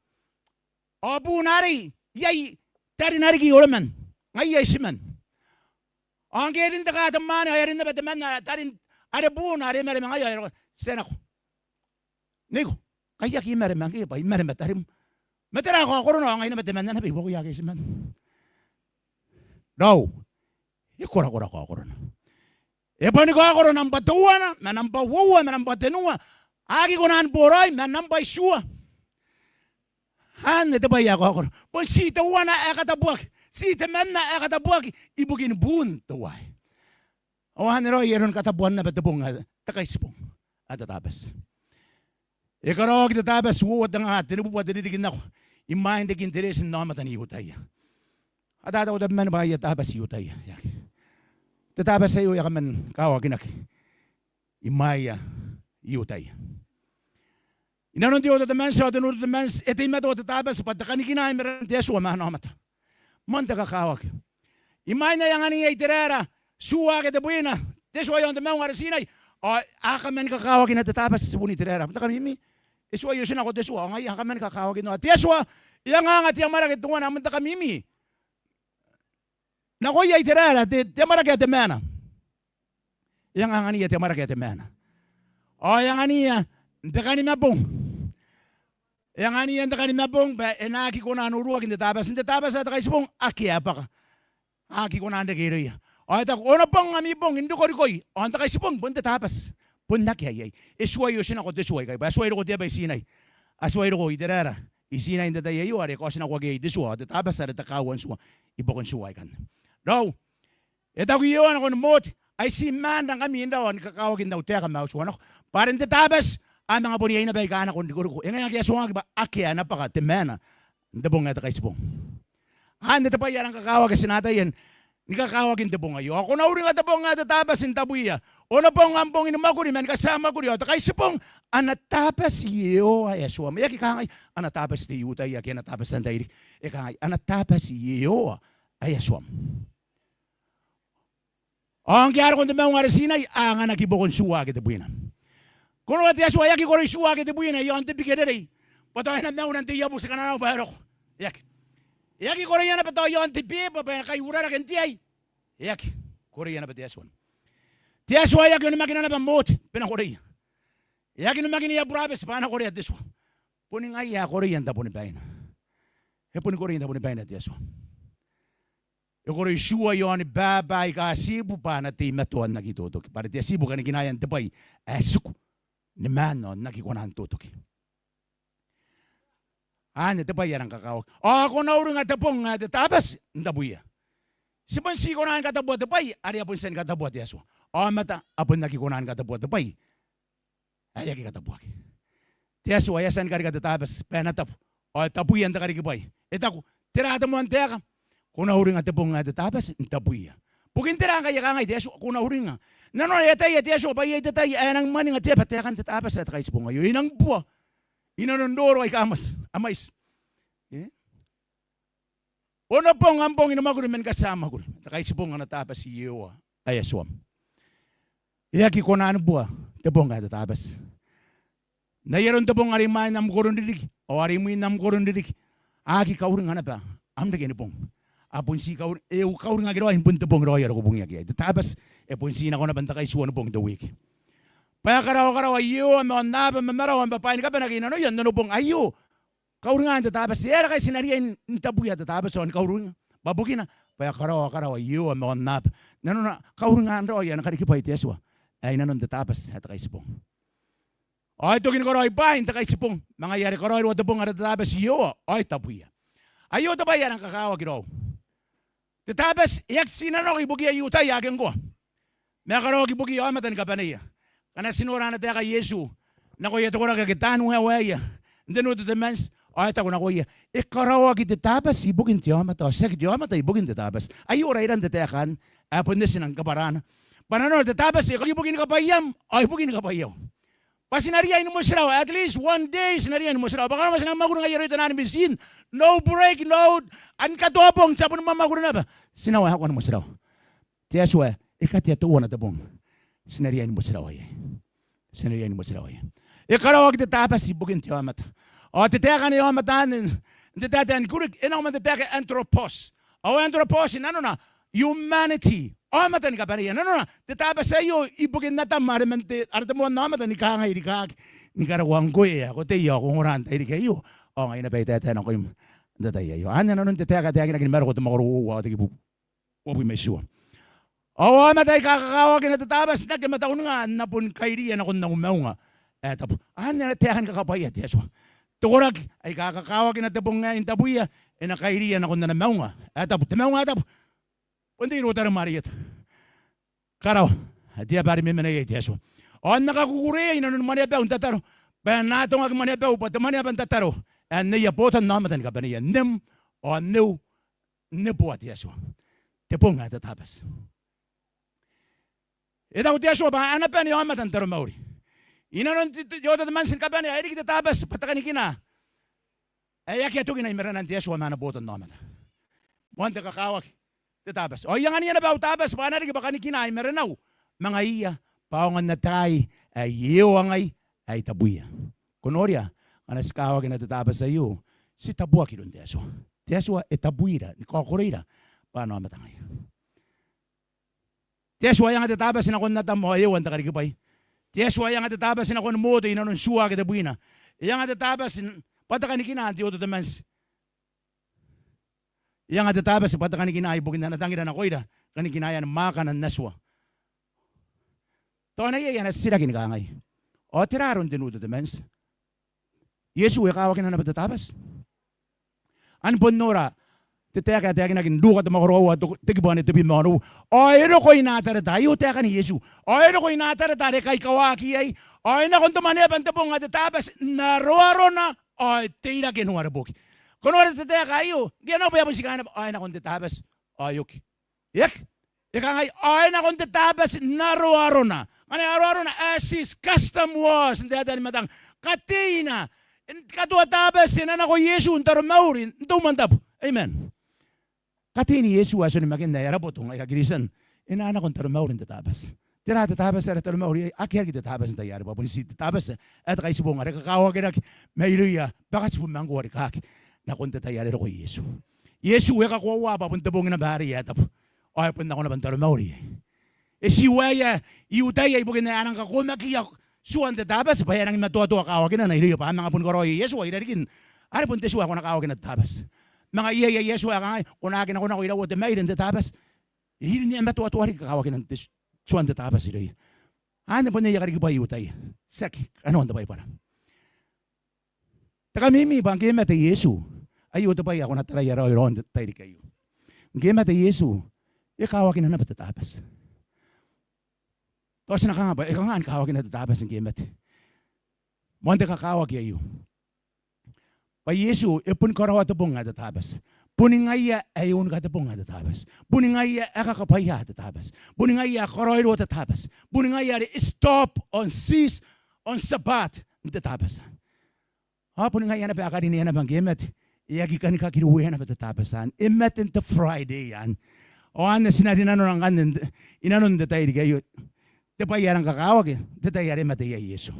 Ao buuna arei iai tarina riki oroman, ngaia itiman. Ao ngke e rin te kaa te mwaane, ao e a rin naba temanna, tarin are buuna are mare ma ngaia, ao e roko, ti a nako. Neiko, kai aki mare ma ngke bwa I mare ma tarim. Ma tera kaokorona? Ao ngai naba temanna naba I buakoia ake ti man. Raou, e korakora kaokorona. E boni kaokoro nambwa teuana, ma nambwa uoua, ma nambwa tenua. A aki kona ni boraoi ma nambwa itiua. Anne te bwai ae kaokoro. Bon ti teuana ae katabuaki, ti temanna ae katabuaki ibukin buun teuaei. Ao anne raoi aron katabuan naba te bong ae te Kaitibong ae te Tabati. E karaoaki te Tabati uoua te nga tenibubua te ririki n nako imwain rekin te reeti n aomata n I-Iutaia. Ao tao tabeman bwa aia Tabati I-Iutaia, e aki. Te Tabati aio e a kaman kawakinaki imwaia I-Iutaia. Inanon te Old Testament ao te New Testament e teimatoa te Tabati bwa te kanikina i maran te Atua ma ana aomata. Moan te kakawaki. Imwain ae e anganiia Iteraera n tua ake tebwina te tua i aon te maunga are Tinai, ao a kaman kakawakina te Tabati tebwina Iteraera. Bon te kamimi, e tuai otinako te tua, ao ngaia a kaman kakawakina. Ao te Atua e anganga te amwarake teuana, bon te kamimi, nakoia Iteraera, te, te amwarake ae te mana. E anga, angania te amwarake ae te mana. Ao e angania n te Kanimabong. E angania n te Kanimabong bwa e na aki kona n uruaki n te Tabati. N te Tabati ae te Kaitibong akea ae bwaka. A aki kona n reke irouia. Ao e taku, onobong ami bong n rikorikoi. Ao n te Kaitibong bon te Tabati. Bon akea iai. E tuai otinako te tua ikai bwa e tuai roko te aba i Tinai. A tuai roko Iteraera i Tinai n te tai aio are e kaotinakoaki iai te tua, ao te Tabati are te kaaua n tua i buakon tua aikanne. Raou, e taku Iehova nakon Mote, ai ti maan rangkami n rawa ni kakawaki n au taeka ma au tua nako, bwa are n te Tabati a manga bon iai naba aika a nako n rikoriko. E ngae ngke e tuangaki bwa akea ana bwaka te mana n te bong ae te Kaitibong. Anne te bwai ae rang kakawaki ae ti na ataia ni kakawaki n te bong aio. Ao ko na uringa te bong ae te Tabati n tabwiia. Onobong am bong ni mwakuri ma ni katiamwakuri, ao te Kaitibong ana Tabati Iehova ae Atuam. E aki kangai ana Tabati te I-Iutaia ke ana Tabati n tairiki. E kangai ana Tabati Iehova ae Atuam. Ao ngke a roko n te maunga are Tinai a anganaki i buakon tua ake tebwina. Ko noora te Atua e aki koroi tua ake tebwina i aon te bikererei bwa tao e na mauna n te iabuti kananau bwa e roko. E aki. E aki koroia naba tao i aon te beba bwa e na kai urarake n te ai. E aki koroia naba te Atua. Te Atua e aki onimakina naba Mote bwa e na koroia. E aki onimakina Aburabeti bwa a na korea te tua. Boni ngaia ae koroia n tabonibaina. E boni koroia n tabonibaina te Atua. E koroi tua i aoni baba aika tibu bwa a na teimatoa n aki totoki. Bwa are te atibu kanikinaean te bwai ae tiku ni maan ao n aki kona n totoki. Anne te bwai ae rang kakawaki. Ao ko na uringa te bong ae te Tabati n tabwiia. Ti bon ti kona ni katabua te bwai are e a bon tia ni katabua te Atua. Aomata a bon aki kona ni katabua te bwai ae aki katabuaki. Te Atua e a tia ni karika te Tabati bwa e na tabu. Ao e tabwiia n te karikibwai. E taku, tera te moan taeka? Ko na uringa te bong ae te Tabati n tabwiia. Bukin tera ngkai e kangai te Atua ko na uringa? Nanona e ataia te Atua bwa iai te tai ae e nang mwaninga te aba taekan te Tabati ae te Kaitibong aio. E nang bua inanon roro aika a mwaiti, a mwaiti. E? Onobong am bong ni mwakuri ma ni katiamwakuri. Te Kaitibong ana Tabati Iehova ae Atuam. E aki kona ni bua te bong ae te Tabati. N ai aron te bong are imwain am koro n ririki ao are imwin am koro n ririki, a aki kauringa naba am reke ni bong. A bon ti kauri, e kauringaki raoi bon te bong raoi are ko bungiaki iai. Te Tabati e bon ti nako naba n te kaitiua ni bong te wiki. Bwa e karaoa, karaoa Iehova ma aonnaba ma marawa ma bwaai ni kabane ake i nanoia n onobong aio. Kauringan te Tabati. E aera ngkai ti na riai n tabwiia te Tabati ao ni kauringa? Bwa bukina bwa e karaoa, karaoa Iehova ma aonnaba. Nanona kauringan raoi ana karikibwai te Atua ae i nanon te Tabati ae te Kaitibong. Ao e toki ni karaoi bwaai n te Kaitibong ma ngaia are karaoiroa te bong are te Tabati Iehova ao e tabwiia. Aio te bwai ae rang kakawaki raou. Te Tabati e aki tii nanonako ibukiia I-Iutaia ake ngkoa. Ma e karaoaki ibukiia aomata ni kabaneia. Ngkana ti nora ana taeka Iesu nakoia te koraki ake taan waewaeia n te New Testament, ao e taku nakoia, e karaoaki te Tabati ibukin te aomata ao tiaki te aomata ibukin te Tabati. Aio rairan te taeka anne ae bon eti nang kabwarana. Bwa nanona te Tabati e kakibuki ni kabwaiam ao ibukin kabwaiau. Bwa ti na riai ni motirawa, at least one day ti na riai ni motirawa. Bwa kanga ti na mwakuri ngaia irouia te naan mitiin, no break, no, an katoa bong ti a boni mwamwakuri naba. Ti na waekoa ni motirawa. Te Atua e katea teuana te bong ti na riai ni motirawa iai. Ti na riai ni motirawa iai. E karaoaki te Tabati ibukin te aomata. Ao te taeka anne aomata anne n te taetae ni Kuriki e nako man te taeka anthropos. Ao anthropos nanona humanity, aomata ni kabaneia. Nanona te Tabati aio ibukin Atam are man te, are te moan aomata ni kangai rikaaki. ni karokoa ngkoe ae ko tei ao ko ongora n te tairiki aio, ao ngai naba I taetae nakoim n te tai aio. Anne nanon te taeka ae taekinaki ni Mareko te mwakoro uoua ao te kibu uabwi ma itiua. Ao aomata aika kakawakina te Tabati n aki mataunga a na boni kairiia nakon au maunga ae tabu. Anne ana taeka ni kakabwaia te Atua. Te koraki aika kakawakina te bong aei n tabuia e na kairiia nakon ana maunga ae tabu. Te maunga ae tabu bon te irotaromo are i eta. Karawa ae te aba are memena iai te Atua. Ao N na kakukureia i nanoni mwaneabau n tataro bwa e na atongaki mwaneabau bwa te mwaneaba n tataro ae nneia botannaomata ni kabaneia, nem ao neu, neboa te Atua. Te bong ae te Tabati. E taku te Atua bwa a na bane aomata n taromauri i nanon te, te, te oto te mwaiti ni kabane ae riki te Tabati bwa te kanikina ae akea tokina i marenan te Atua ma ana botannaomata. Moan te kakawaki te Tabati. Ao I anganiia naba au Tabati bwa a na riki bwa kanikina i marenau ma ngaiia, bwa aonga n ataai ae I eoa ngai ae I tabuia. Ko noria, ngkana ti kawakina te Tabati aio ti tabuaki iroun te Atua. Te Atua e tabuira ni kaokoreira bwa ana aomata ngaira. Te Atua e anga te Tabati nakon Atam ao Ewa n te karikibwai. Te Atua e anga te Tabati nakon Mote i nanon tuaka tebwina. E anga te Tabati n, bwa te kanikina n te oto te mwaiti. E anga te Tabati bwa te kanikina ibukin ana tangira nakoira kanikinaean mwaakana n Atua. Tao iai ana titiraki ni kangai, ao tera aron te n oto te mwaiti? Iesu e kawakina naba te Tabati? Ao ni bon nora te taeka ae taekinaki n Ruka te mwakoro aua te, te kibu ane tebwi ma onoua. Ao e roko i Natareta, aio taekan Iesu. Ao e roko i Natareta are kaikawaki iai, ao e nako n te mwaneaba n te bong ae te Tabati n aroarona ao e teirake n uareboki. Ko nora te taeka aio, ngke e nako bwa e a bon ti kangai naba ao e nako n te Tabati ao e oki. E aki, e kangai ao e nako n te Tabati n aroarona. Ngkana aroarona, as his custom was, n taetae ni matang, kateina. N katoa Tabati e na nako Iesu n taromauri n te umwantabu. Amen. Katein Iesu ae ti onimakinna ae ara boto ngaira Kristian, e na nako n taromauri n te Tabati. Tera te Tabati are taromauri iai? Akea riki te Tabati n tai arei, bwa bon ti te Tabati ae te kaitibong are kakawakiraki mairouia bakatibu ma ngkoa rikaaki nakon te tai are roko Iesu. Iesu e kakoaua bwa bon te bong naba arei ae tabu ao e bon nako naba n taromauri iai. E tii uaia I-Iutaia ibukin ae a nang kakomakiia tuan te Tabati bwa e a nangi matoatoa kawakinana irouia bwa a manga boni karaoia Iesu ao irarikin are bon te tua ae ko na kawakina te Tabati. Manga iai Iesu ae kangai, ko na aki nakonako iraua te maire n te Tabati. E iri ni matoatoa riki kawakinan te, tuan te Tabati irouia. Anne bon aia karikibwai I-Iutaia. Tiaki kanoan te Baibara. Te kamimi bwa ngke e mate Iesu, aio te bwai ae ko na taraia raoi raoi n te tairiki aio. Ngke e mate Iesu, e kawakina naba te Tabati. Tao ti na kanga bwa e kanga ni kawakina te Tabati ngke e mate? Moan te kakawaki aio, bwa Iesu e boni karaoa te bong ae te Tabati. Boni ngaia ae e unika te bong ae te Tabati. Boni ngaia ae kakabwaia te Tabati. Boni ngaia ae karaoiroa te Tabati. Boni ngaia are e stop ao n cease ao n Sabbath n te Tabati. Ao boni ngaia naba ae karinea naba ngke e mate, e aki kan kakiruwea naba te Tabati anne. E mate n te Friday anne. Ao anne ti na rinanona ngkanne n te, i nanon te tairiki aio, te bwai ae rang kakawaki n te tai are e mate iai Iesu.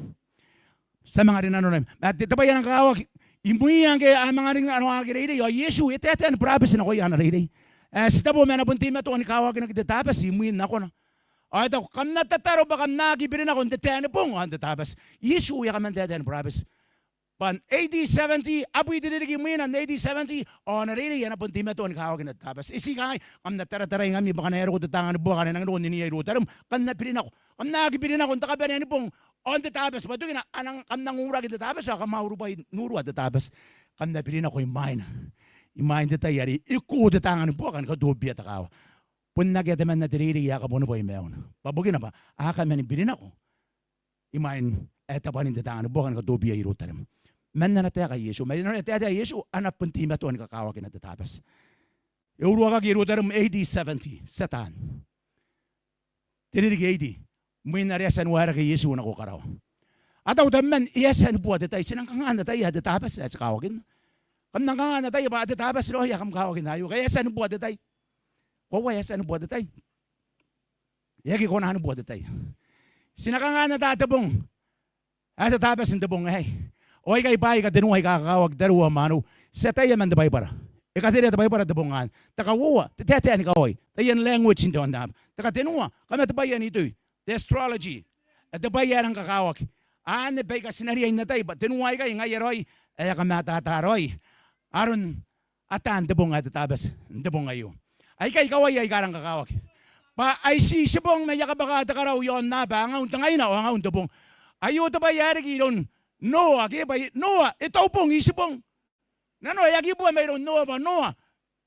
Ti a manga rinanona ma te, te bwai ae rang kakawaki imwiia ngke a manga rinanoaki reirei ao Iesu e taetae ni burabeti nakoia ana reirei ae ti tabo ma a na bon teimatoa ni kawakinaki te Tabati imwin nakona. Ao e taku, kam na tataro bwa kam na aki biri nako n te tae ni bong ao n te Tabati. Iesu e a kaman taetae ni burabeti bwa n A D seventy, abwi te ririki imwina n A D seventy, ao ana reirei a na bon teimatoa ni kawakina te Tabati. E tii kangai, kam na taratarai ngkami bwa ngkana e roko te taanga ni buaka are e nangi roko n niniia irotarem, kam na biri nako. Kam na aki biri nako n te kabanea ni bong ao n te Tabati, bwa tokina a nang, kam nang uraki n te Tabati ao kam a urubwai n urua te Tabati. Kam na biri nako imwaina, imwain te tai are e ko te taanga ni buaka ni katobibia te kaawa. Bon akea temanna te reirei ae kabonibwai maiuna, bwa bukina bwa a kaman biri nako imwain ae tabwanin te taanga ni buaka ni katobibia irotarem. Man ana taeka Iesu, man ana taeka Iesu, a na bon teimatoa ni kakawakina te Tabati. E uruakaki irotarem A D seventy, Satan. Te ririki eighty imwin are e a tia ni waerake Iesu nako karawa. A taku tabeman, e a tia ni bua te tai. Ti nang kanga n ataia ae te Tabati ae ti kawakinna? Kam nang kanga n ataia bwa te Tabati raoi ae kam kawakinna aio ngkai e a tia ni bua te tai? Koaua e a tia ni bua te tai. E aki kona ni bua te tai. Ti na kanga n ata te bong ae te Tabati n te bong aei? Ao aikai bwaai aika tenua aika kakawaki, tariu ao mwaneu. Ti ataia man te Baibara. E katerea te Baibara te bong anne. Te kauoua, te taetae ni kawai, taian language n te aonnaba. Te katenua, kamatebwaian itoi, te astrology. Ae te bwai ae rang kakawaki Anne baika ti na riai n atai bwa tenua aikai ngaia raoi ae a kamatata raoi aron ataan te bong ae te Tabati n te bong aio. Aikai kawai aika rang kakawaki bwa ai ti itibong mai akabwaka te karau i aonnaba, angaun te ngaina ao angaun te bong. Aio te bwai ae riki iroun Noa, ke bwa Noa e taubong itibong. Nano e aki bua mairoun Noa bwa Noa,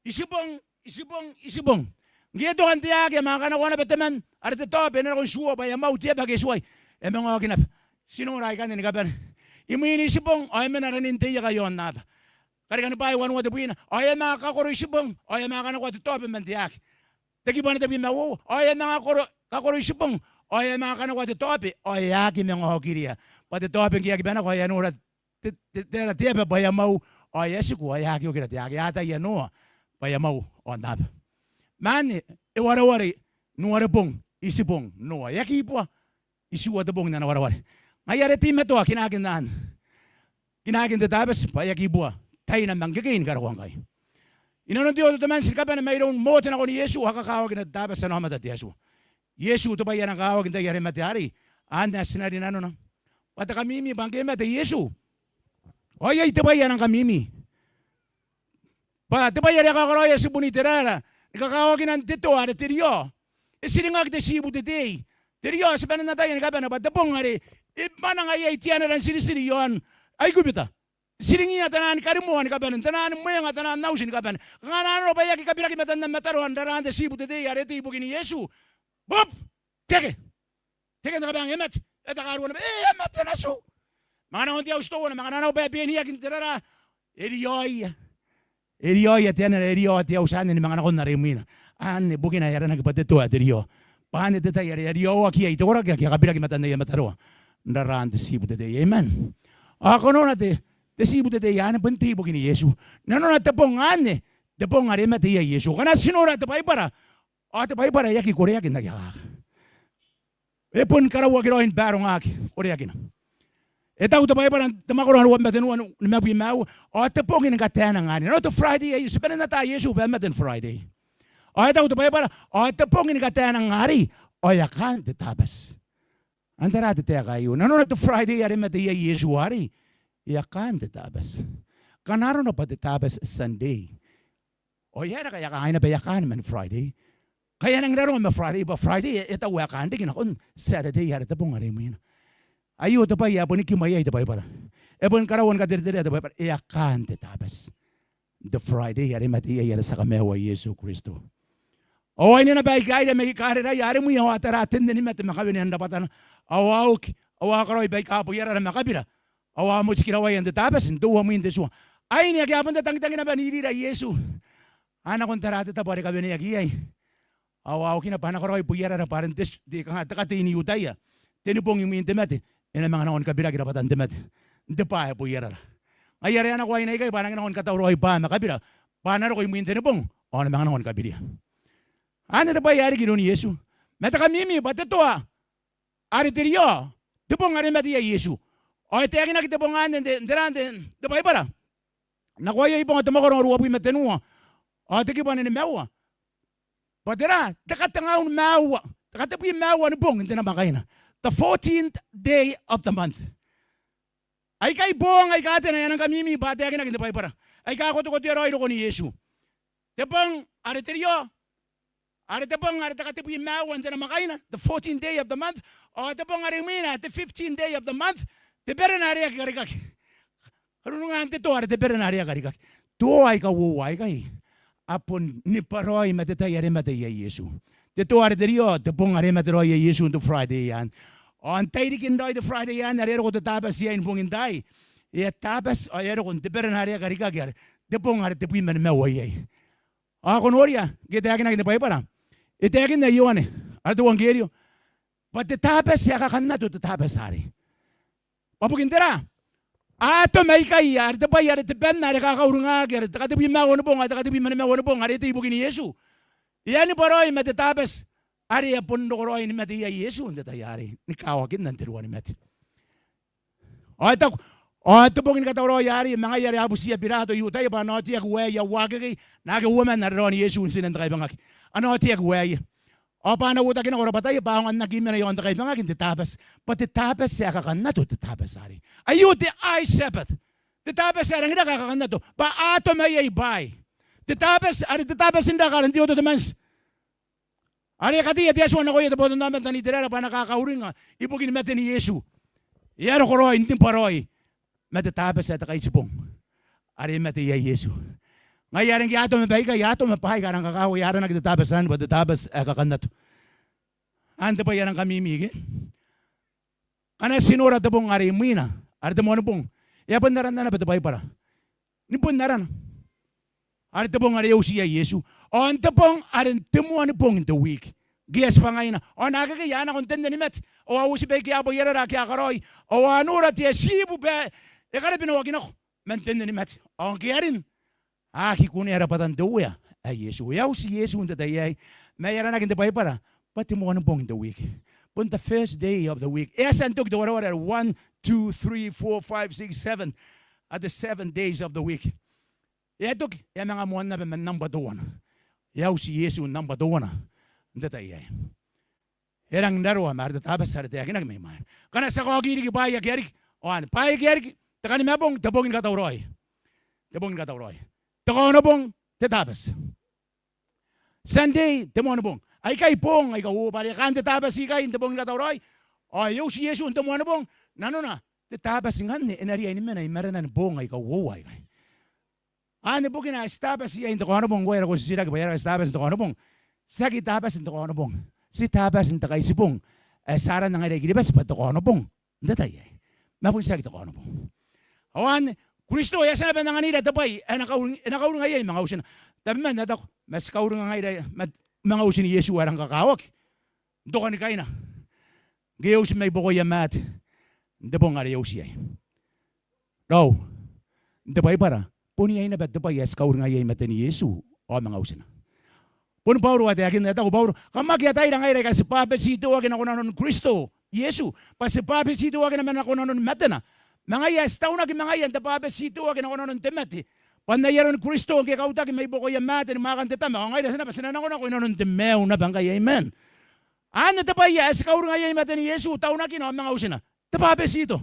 itibong, itibong, itibong. Ngke e toka n te aake e a manga kanakoa naba te man are te taobe e na nako n tiua bwa e a mwau te aba ke tuai, e a manga oki naba. Ti nora aikanne ni kabane. Imwin itibong ao e mena ranin te ieka i aonnaba. Karikani bwaai wanua tebwina, ao e a manga kakoro itibong ao e a manga kanakoa te taobe man te aake. Te kibu ae tebwi ma uoua, ao e a manga koro, kakoro itibong ao e a manga kanakoa te taobe ao e aki manga okiria. Bwa te taobe ngke e aki banako ao e a nora te, te, te, te aba bwa e a mwau ao e a tiku ao e aki okira te aake. A ataia Noa bwa e a mwau aonnaba. Ma anne e wareware n uarabong itibong Noa. E aki bua itiua te bong n ana wareware. Ngaia are e teimatoa kinakin anne, kinakin te Tabati bwa e aki bua taina ma ngkekei ni karokoa ngkai. I nanon te Old Testament ti kabane mairoun Mote nakon Iesu, a kakawakina te Tabati ana aomata te Atua. Iesu te bwai ae e rang kakawaki n tai are e mate arei, anne ae ti na rinanona bwa te kamimi bwa ngke e mate Iesu ao iai te bwai ae e rang kamimi. Bwa te bwai are e kakaraoia tibun Iteraera ni kakawakinan te toa are te riao. E tiringaki te tibu te tei. Te riao ti bane n ataia ni kabane bwa te bong are e mwananga iai te anera n tiritiri i aon Aikubita. E tiringiia taian karimoa ni kabane, taian mwenga, taian auti ni kabane. Kanga nanora bwa e aki kabiraki matan am mataroa n raraan te tibu te tei are e tei ibukin Iesu. Bub! Teke! Teke n te kabang, e mate. E takarua naba, e, e mate natiu. Manga nakon te auti teuana, manga nanona bwa e beniaki n te raraa. E riaoia. E riaoia te anera, e riao te auti anne ni manga nakon are imwina. Anne bukina ae aranaki bwa te toa ae te riao. Bwa anne te tai are e riaoaki iai te koraki ake a kabiraki matan aia mataroa n raraan te tibu te tei. Amen. Ao kanoana te, te tibu te tei anne bon te ibukin Iesu. Nanona te bong anne, te bong are e mate iai Iesu. Ngkana ti nora te Baibara, ao te Baibara e aki koreaki n aki akaka. E bon karauaki raoi ni barongaki koreakina. E taku te Baibara n te mwakoro ae ruabwi ma tenua, nimabwi ma aua, ao te bong ni kataenanga arei. Nanona te Friday aio, ti bane n ata Iesu bwa e mate n Friday. Ao e taku te Baibara, ao te bong ni kataenanga arei ao e a kaan te Tabati. Ao n tara te taeka aio, nanona te Friday are e mate iai Iesu arei e a kaan te Tabati. Kanga arona bwa te Tabati Sunday. Ao e aera ngkai e a kangai naba e a kaan man Friday? Ngkai e a nangi raroa ma Friday, bwa Friday e, e taku e a kaan riki nakon Saturday are te bong are imwina. Aio te bwai ae boni kimwa iai te Baibara. E boni karaua ni katereterea te Baibara, e a kaan te Tabati. N te Friday are e mate iai ara tia kamaiua Iesu Kristo. Ao aine naba aika ira mai Karirai a rimwi ao a tara te nne ni mate ma kawenean rabwatana. Ao a oki, ao a karaoi baika bwiarara ma kabira. Ao a motikirawaia n te Tabati n te uamwin te tua. Aine ake a bon tatangitangina naba n irira Iesu, a nako n tara te tabo are kaweneaki iai. Ao a okina bwa a na karaoi bwiarara bwa are n te, te, kanga te katei n I-Iutaia, te nibong imwin te mate e na manga nako ni kabiraki rabwatan te mate n te bwa ae bwiarara. Ngaia are a nako aine aikai bwa a nangi nako ni katauraoi bwa ma kabira, bwa a na roko imwin te nibong ao a na manga nako ni kabiria. Anne te bwai ae riki iroun Iesu. Ma te kamimi bwa te toa are te riao, te bong are e mate iai Iesu. Ao e taekinaki te bong anne n te, n tera, n te, n te Baibara? Nakoaia Ibonga te mwakoro ae ruabwi ma tenua ao te kibu ae nimaua. Bwa tera, te katengaun ma aua, te katebwi ma aua ni bong n te namwakaina. The fourteenth day of the month. Aikai bong aika tena ae e rang kamimi bwa a taekinaki n te Baibara, aika kotekotea raoi rokon Iesu. Te bong are te riao, are te bong are te katebwi ma aua n te namwakaina, the fourteenth day of the month, ao te bong are imwina, the fifteenth day of the month, te berena are e aki karikaki. Karurungan te toa are te berena are e aki karikaki. Toa aika uoua aikai a bon nibwa raoi ma te tai are e mate iai Iesu. Te toa are te riao, te bong are e mate raoi iai Iesu n te Friday anne. Ao n tairikin raoi te Friday anne are e roko te Tabati iai ni bongin taai, e a Tabati ao e a roko n te berena are e aki karikaki are te bong are tebwi ma nimaua iai. Ao ko noria ngke e taekinaki n te Baibara, e taekinna Ioane are te euangkerio bwa te Tabati ae kakannato te Tabati arei. Bwa bukin tera? A toma ikai are te bwai are te banna are kakauringaki are te katebwi ma aua ni bong ao te katebwi ma nimaua ni bong are e tei ibukin Iesu. E a nibwa raoi ma te Tabati are e a bon roko raoi ni mate iai Iesu n te tai arei, ni kawakinna n te ruanimate. Ao e taku, ao te bong ni katauraoia arei, ma ngaia are a butiia Birato I-Iutaia bwa a na oteaki waeia uakekei naake uoman are raon Iesu n tinen te kaibangaki. A na oteaki waeia. Ao bwa a na uotaki nako rabwataia bwa a aonga n aki mena i aon te kaibangaki n te Tabati. Bwa te Tabati ae kakannato te Tabati arei. Aio te I-Sabbath. Te Tabati ae rangi n raka ae kakannato. Bwa a toma iai bwaai. Te Tabati, are te Tabati n raka are n te Old Testament. Are e kateia te Atua nakoia te botannaomata n Iteraera bwa a na kakauringa ibukin maten Iesu. E a roko raoi n nibwa raoi ma te Tabati ae te Kaitibong are e mate iai Iesu. Ngaia are ngke a toma baikai, a toma bwaai aika a rang kakawaki, a aranaki te Tabati anne bwa te Tabati ae kakannato. Anne te bwai ae rang kamimi ke? Ngkana ti nora te bong are imwina, are te Moanibong, e a bon aranna naba te Baibara. Ni bon arana. Are te bong are e uti iai Iesu. Ao n te bong are n te Moanibong in the week. Ngke e a tibwa ngaina. Ao naakekei a nako n te nne ni mate. Ao a uti baike a bwaiarara ake a karaoi. Ao a nora te atibu bwa e karebinaoaki nako man te nne ni mate. Ao ngke a rin, a aki kunea rabwatan te Uea ae Iesu. E a uti Iesu n te tai aei. Ma e aranaki n te Baibara bwa te Moanibong in the week. Bon the first day of the week. E a tia n toki te wareware are one, two, three, four, five, six, seven are the seven days of the week. E a toki, e a manga moan naba man nambwa teuana. E a uti Iesu n nambwa teuana n te tai aei. E rangi n raroa ma are te Tabati are taekinaki mai mwaina. Ngkana ti a kaoki riki bwaai ake a riki, ao anne, bwaai ake a riki, te Kanimabong, te bong ni katauraoi. Te bong ni katauraoi. Te Kaonobong, te Tabati. Sunday, te Moanibong. Aikai bong aika uoua bwa are kaan te Tabati ikai n te bong ni katauraoi. Ao e uti Iesu n te Moanibong, nanona te Tabati ngkanne e na riai ni mena i marenan bong aika uoua aikai. Anne bukina ae ti Tabati iai n te Kaonobong, ngkoe ae ko titiraki bwa e aera ae ti Tabati n te Kaonobong. Tiaki Tabati n te Kaonobong. Ti Tabati n te Kaitibong. Ae ti aranna ngaira I-Kiribati bwa te Kaonobong n te tai aei. Ma bon tiaki te Kaonobong. Ao anne, Kristo e a tia naba n anganira te bwai ae e na kauring-, e na kauringa iai manga utina. Tabeman ae taku, ma ti kauringa ngaira ma manga utin Iesu ae rang kakawaki n tokanikaina ngke e uti mai buakoia maate n te bong are e uti iai. Raou, n te Baibara bon iai naba te bwai ae ti kauringa iai maten Iesu ao manga utina. Bon Bauro ae taekinna, e taku Bauro, kam aki ataira ngaira aika ti bwabetitoaki nako nanoni Kristo Iesu, bwa ti bwabetitoaki naba nako nanoni matena. Ma ngaia ae ti taunaki ma ngaia n te bwabetitoaki nako nanon te mate, bwa n ai aron Kristo ngke e kautaki mai buakoia maate ni mwaakan te Tama, ao ngaira ti naba ti na nakonako i nanon te maiu naba ngkai. Amen. Anne te bwai ae ti kauringa iai maten Iesu, taunakina ao manga utina. Te bwabetito.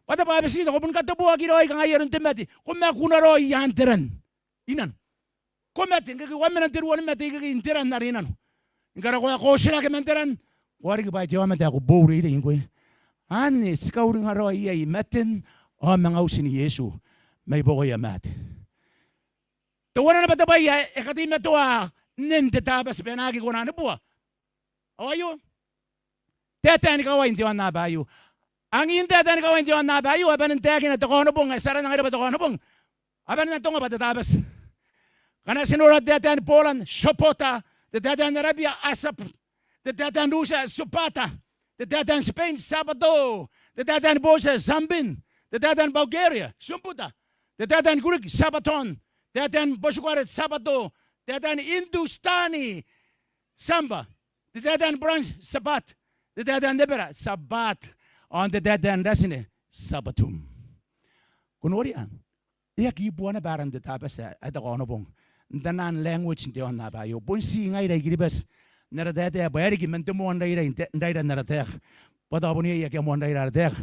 Bwa te bwabetito, ko bon kateboaki raoi kangai aron te mate, ko makuna raoi i aan te ran i nano. Ko mate, ngke ko a mena n te rua ni mate ikekei, n te ran are i nano. Ni karokoa ae ko otirake man te ran, ko a riki bwa ai te aomata ae ko boureirei ngkoe. Anne ti kauringa raoi iai maten ao manga utin Iesu mai buakoia maate. Teuana naba te bwai ae e kateimatoa nnen te Tabati bwa e na aki kona ni bua. Ao aio, taetae ni kawai n te aonnaba aio. Angin taetae ni kawai n te aonnaba aio, a bane n taekina te Kaonobong ae ti aranna ngaira bwa te Kaonobong. A bane n atonga bwa te Tabati. Ngkana ti nora te taetae ni Poland, Sobota, te taetae n Arabia, Asap, te taetae n Rutia, Subata, te taetae n Spain, Sabato, te taetae ni Bortia, Sambin, te taetae ni Bulgaria, Sumbuta, te taetae ni Greek, Sabaton, te taetae ni Portugal, Sabato, te taetae ni Hindustani, Samba, te taetae ni French, Sabbat, te taetae n Ebera, Sabbat, ao n te taetae n Ratine, Sabbatum. Ko noria? E aki bua naba aran te Tabati ae te Kaonobong n taian language n te aonnaba aio. Bon ti ngaira I-Kiribati n ara taetae bwa e riki man te moan rairai n te, n raira n ara taeka. Bwa tao bon iai ake a moan raira ara taeka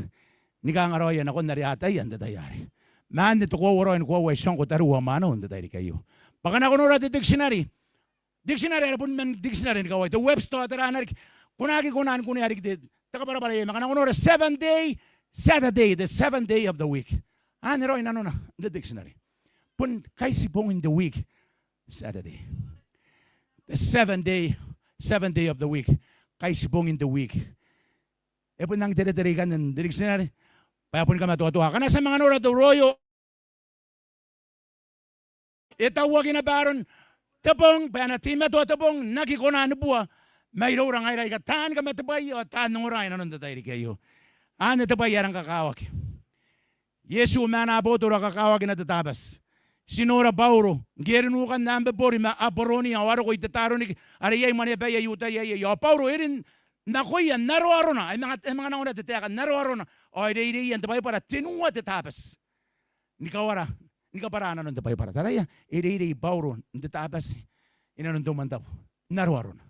ni kanga raoia nakon are a ataia n te tai arei. Ma anne te koaua raoi ni koaua ae ti ongo tariu ao mwaneu n te tairiki aio. Bwa ngkana ko nora te dictionary, dictionary are bon man dictionary ni kawai, te Webster ao tera riki, ko na aki kona ni kunea riki te, te kabwarabwara iai. Ma ngkana ko nora seven day, Saturday, the seventh day of the week. Anne raoi nanona n te dictionary. Bon Kaitibong in the week, Saturday. The seventh day, seventh day of the week. Kaitibong in the week. E bon nang teretere ikanne n te dictionary bwa e boni kamatoatoa. Ngkana ti a manga nora te Royal, e tauaki naba aron te bong bwa e na teimatoa te bong n aki kona ni bua mairoura ngaira aika taan kamatebwai ao taan ongora i nanon te tairiki aio. Anne te bwai ae rang kakawaki. Iesu ma ana abotoro a kakawakina te Tabati. Ti nora Bauro ngke e rin nukan Ambebori ma Aberonia ao a roko i Tetaroniki are iai mwaneaba I-Iutaia iai. Ao Bauro e rin nakoia n aroarona, e manga, e manga nako naba te taeka n aroarona, ao e reireia n te Baibara tenua te Tabati ni kawara, ni kabwara nanon te Baibara. Taraia, e reirei Bauro n te Tabati i nanon te umwantabu n aroarona.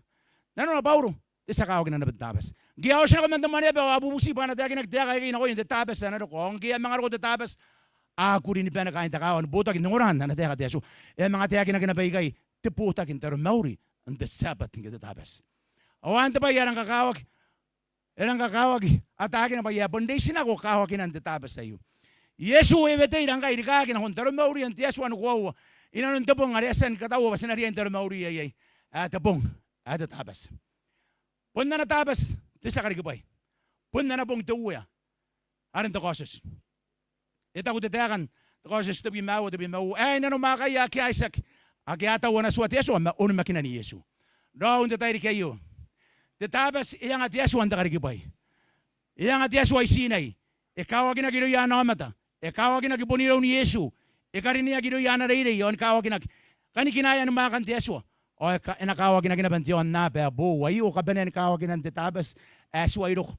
Nanona Bauro, te tia kawakina naba n te Tabati. Ngke a oti nako man te Mwaneaba ao a bubuti bwa a na taekinaki taeka aikai nakoia n te Tabati ae na roko. Ao ngke e a manga roko te Tabati, a kuri ni bane kaain te kaawa ni botaki n ongora n ana taeka te Atua. E a manga taekinaki naba ikai te botaki n taromauri n te Sabbath ke te Tabati. Ao anne te bwai ae rang kakawaki, e rang kakawaki ataakina bwa e a bon reitinako kawakinan te Tabati aio. Iesu e wetei rang kai rikaaki nakon taromauria n te Atua ni koaua inanon te bong are e a tia ni kataua bwa ti na riai n taromauria iai, ae te bong ae te Tabati. Bon ana Tabati te tia karikibwai. Bon ana bong te Uea are n te Kaotioti. E taku te taeka n te Kaotioti tebwi ma aua, tebwi ma uoua: Aei nanomwaakaia ake a itiaki, ake a tau ana tua te Atua ma onimakinan Iesu. Raou, n te tairiki aio, te Tabati e anga te Atua n te karikibwai. E anga te Atua i Sinai. E kawakinaki irouia ana aomata. E kawakinaki bon iroun Iesu. E karineaki irouia ana reirei ao ni kawakinaki kanikinaean mwaakan te Atua. Ao e ka-, e na kawakinaki naba n te aonnaba ae boou. Aio kabanea ni kawakinan te Tabati ae tuai roko.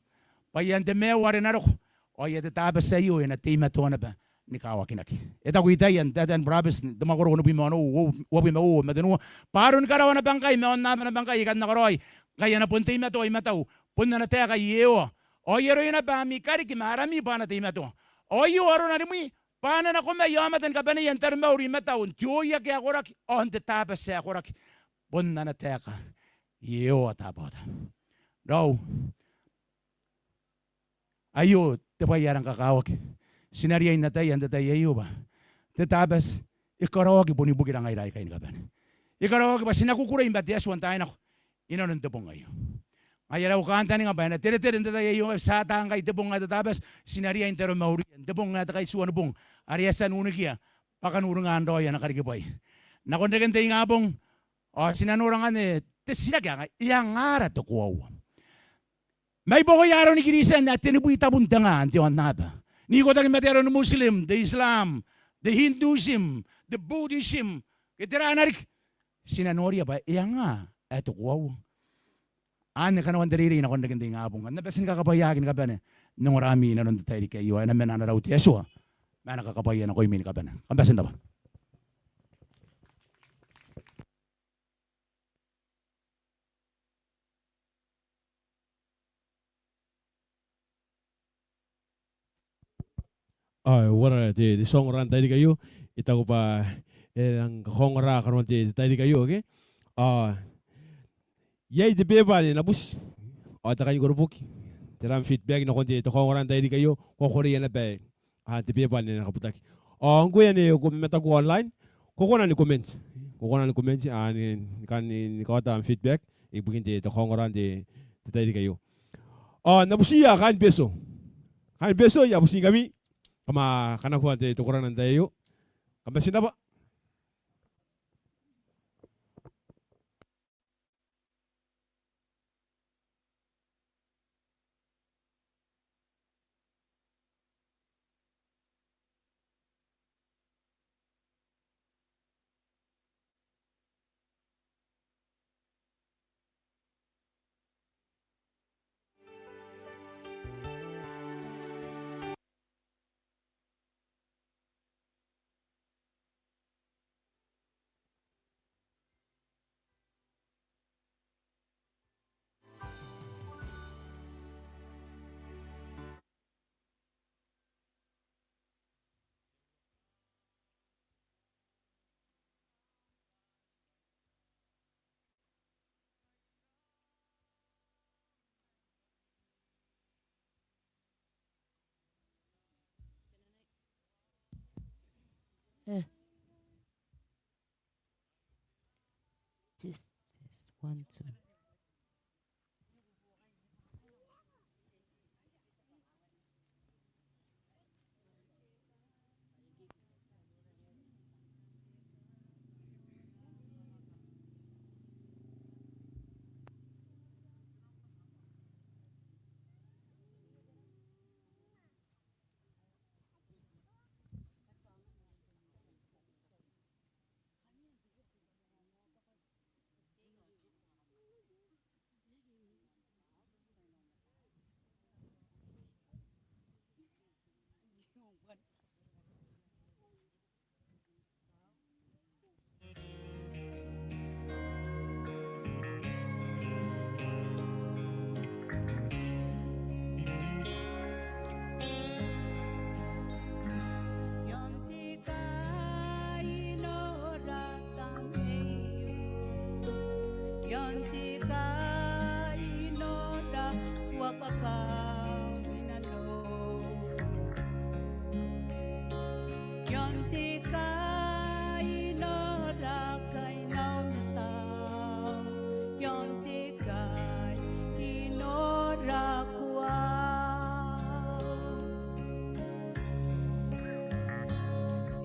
Bwa e a n te maiu are na roko. Ao aia te Tabati aio e na teimatoa naba ni kawakinaki. E taku Itaia n taetae ni burabeti n te mwakoro onobwi ma onoua, uabwi ma uoua ma tenua, bwa aroni karawa naba ngkai ma aonnaba naba ngkai aika n na karaoi, ngkai a na bon teimatoa i matau bon ana taeka Iehova. Ao I aroia naba ami kariki ma arami bwa a na teimatoa. Ao aio arona rimwi, bwa a na nako mai aomata ni kabaneia n taromauri i matau n te oi ake a koraki ao n te Tabati ae koraki. Bon ana taeka Iehova Tabaota. Raou, aio te bwai ae rang kakawaki. Ti na riai n ataia n te tai aio bwa te Tabati e karaoaki bon ibukin ngaira aikai ni kabane. E karaoaki bwa ti na kukurei ma te Atua n taai nako inanon te bong aio. Ngaia are au kantaninga bwa e na teretere n te tai aio ngkai ti a ata ngkai te bong ae te Tabati, ti na riai n taromauria n te bong ae te kaitiua ni bong are e a tia n unikia bwa kan uringa raoi ana karikibwai. Nakon reken te ingabong ao ti na nora ngkanne te titiraki ae kangai: E anga ara te koaua? Mai buakoia aroni Kristian ae tenibwi tabun te nga n te aonnaba, n ikotaki ma te aro ni Muslim, te Islam, te Hinduism, te Buddhism, ke tera riki, ti na noria bwa e anga ae te koaua? Anne kanoan te reirei nakon reken te ingabong. Kam na bati ni kakabwaiaaki ni kabane n ongorami inanon te tairiki aio. E na mena ana rau te Atua ma ana kakabwaia nakoimi ni kabane. Kam bati n rabwa. Ao e uara te, te tia ongora n tairiki aio? E taku bwa e rang kakaongora kanoan te, te tairiki aio, ke? Ao iai te beba are na buti ao te kai ni koroboki, tera am feedback nakon te, te kaongora n tairiki aio? Ko a koreia naba ae a, te beba anne ae na kabutaki. Ao ngkoe anne ko mataku online, ko kona ni comment. Ko kona ni comment, a, ni, ni kan, ni, ni kaota am feedback ibukin te, te kaongora n te, te tairiki aio. Ao N na butiia kaain Betio. Kaain Betio, I a butiingkami, kam a kanakoa te, te korana n tai aio. Kam bati n rabwa. Eh. Test, test, one, two. kai nora, ko a kakawina nanou. I aon te kai nora, kai n au matau. I aon te kai nora, ko a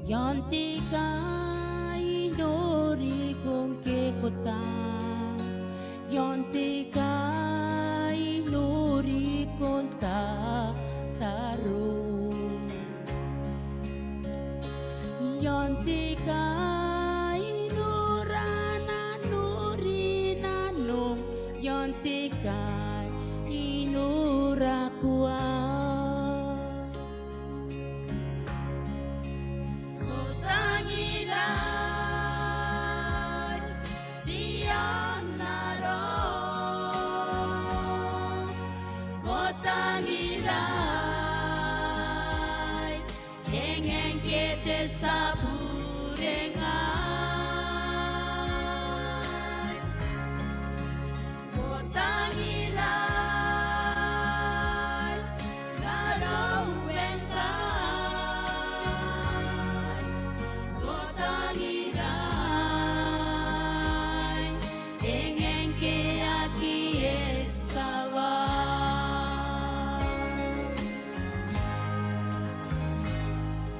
I aon te kai noriko ngke ko ta. I aon te kai noriko n tataro. I aon te kai nora nanou ri nanom. I aon te kai nora, ko a Ko tangirai riaon arom. Ko tangirai e ngae ngke te tia bure ngai. Ko tangirai n aron ngkai. Ko tangirai e ngae ngke aki estawa.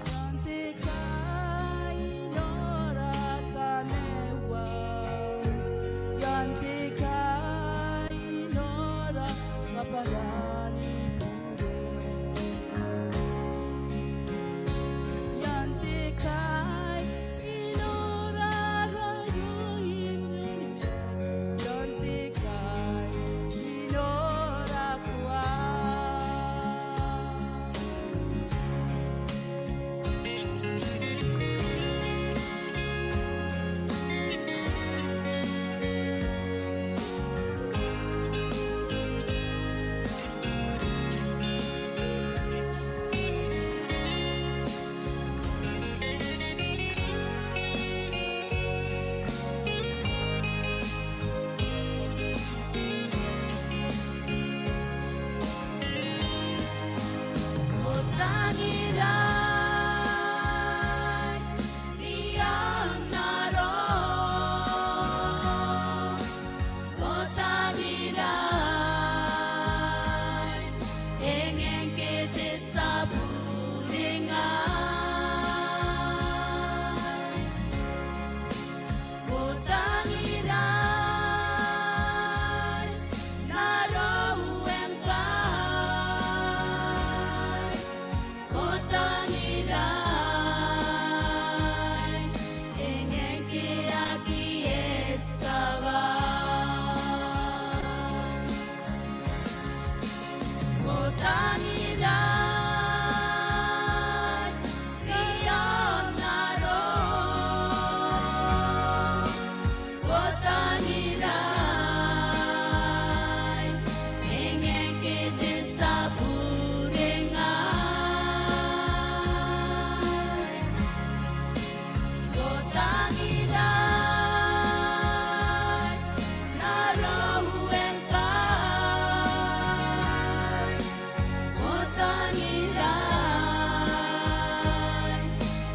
I aon te kai nora kameua. I aon te kai nora kabwaran bure. I aon te kai nora raoiroin unimwin. I aon te kai nora, ko a Ko tangirai riaon arom. Ko tangirai e ngae ngke te tia bure ngai. Ko tangirai n aron ngkai. Ko tangirai e ngae ngke aki estawa. Ko tangirai riaon arom. Ko tangirai e ngae ngke te tia bure ngai. Ko tangirai n aron ngkai. Ko tangirai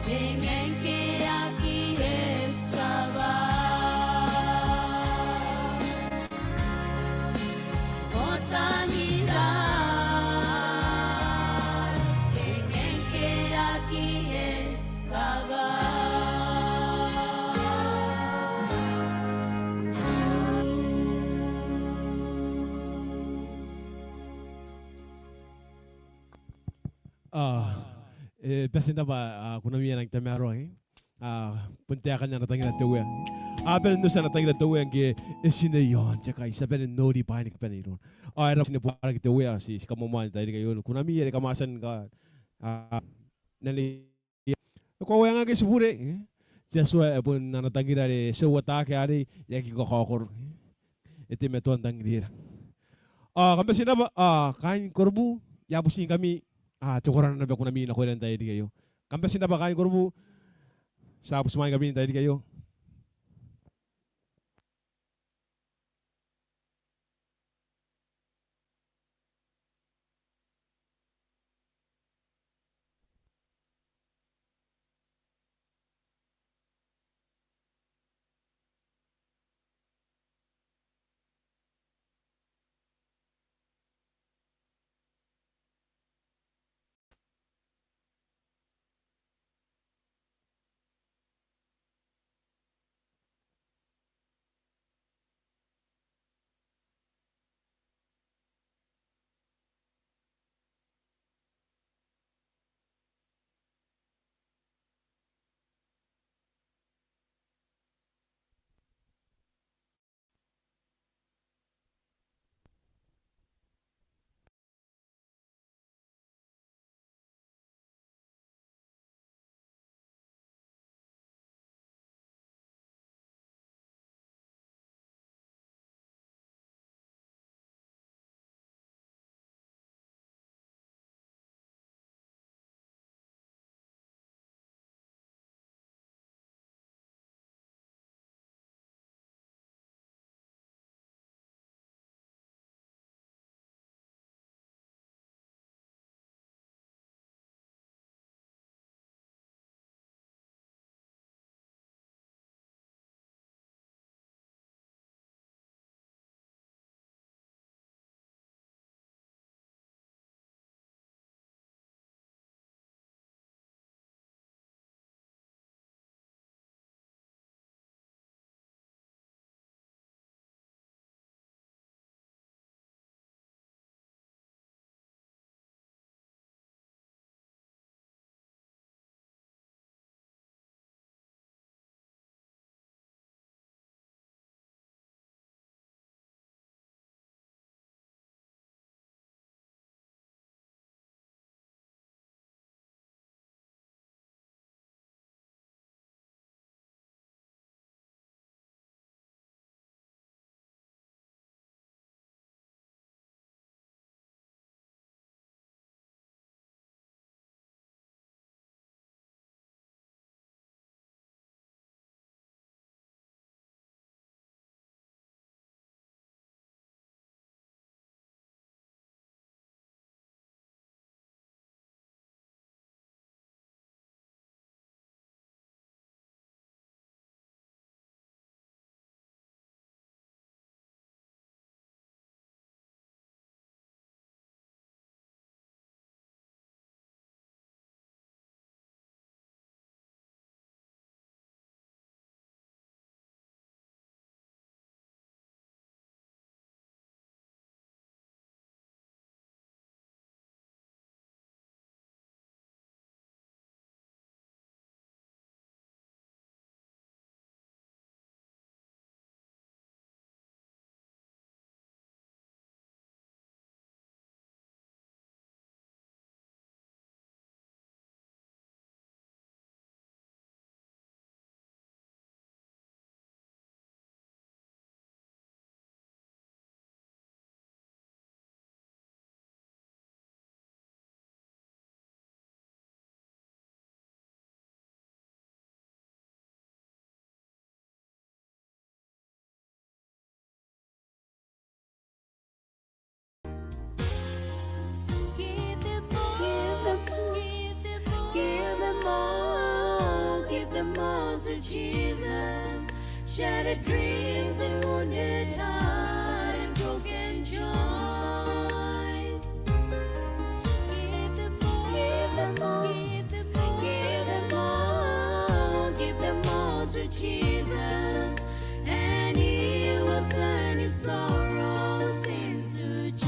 e ngae ngke aki estawa. Ko tangirai e ngae ngke aki estawa. A, e, bati n rabwa, a, kunami ae nang tamaroa, e. A, bon taekan ana tangira te Uea. A bane n oti ana tangira te Uea ngke e tinei aon te kai, ti a bane n nori bwaai ni kabane irouna. A, e raba, ti neboa riki te Uea, ti, ti kamoamoa n te tairiki aio, kunami are kam a tia ni ka, a, n anne, e koaua ngke ti bure, e. Te Atua e bon ana tangira are ti a ataaki arei, e aki kakaokoro, e. E teimatoa n tangirira. A, kam bati n rabwa, a, kaain Korobu, I a butiingkami, a, te korana naba kunami nakoira n te tairiki aio. Kam bati n rabwa kaain Korobu, ti a butimwaeingkami n te tairiki aio. them all to Jesus. Shattered dreams and wounded heart and broken joints. Give them all, give them all, give them all, give them all to Jesus, and He will turn your sorrows into joy.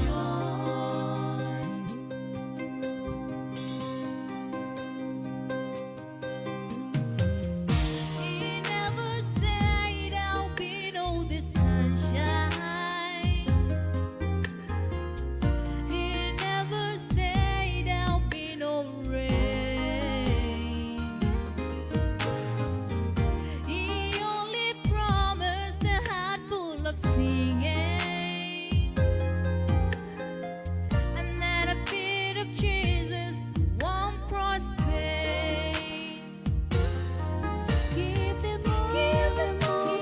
He never said there'll be no the sunshine. He never said there'll be no rain. He only promised a heart full of singing, and that a bit of Jesus won't prosper. Give them all, give them all,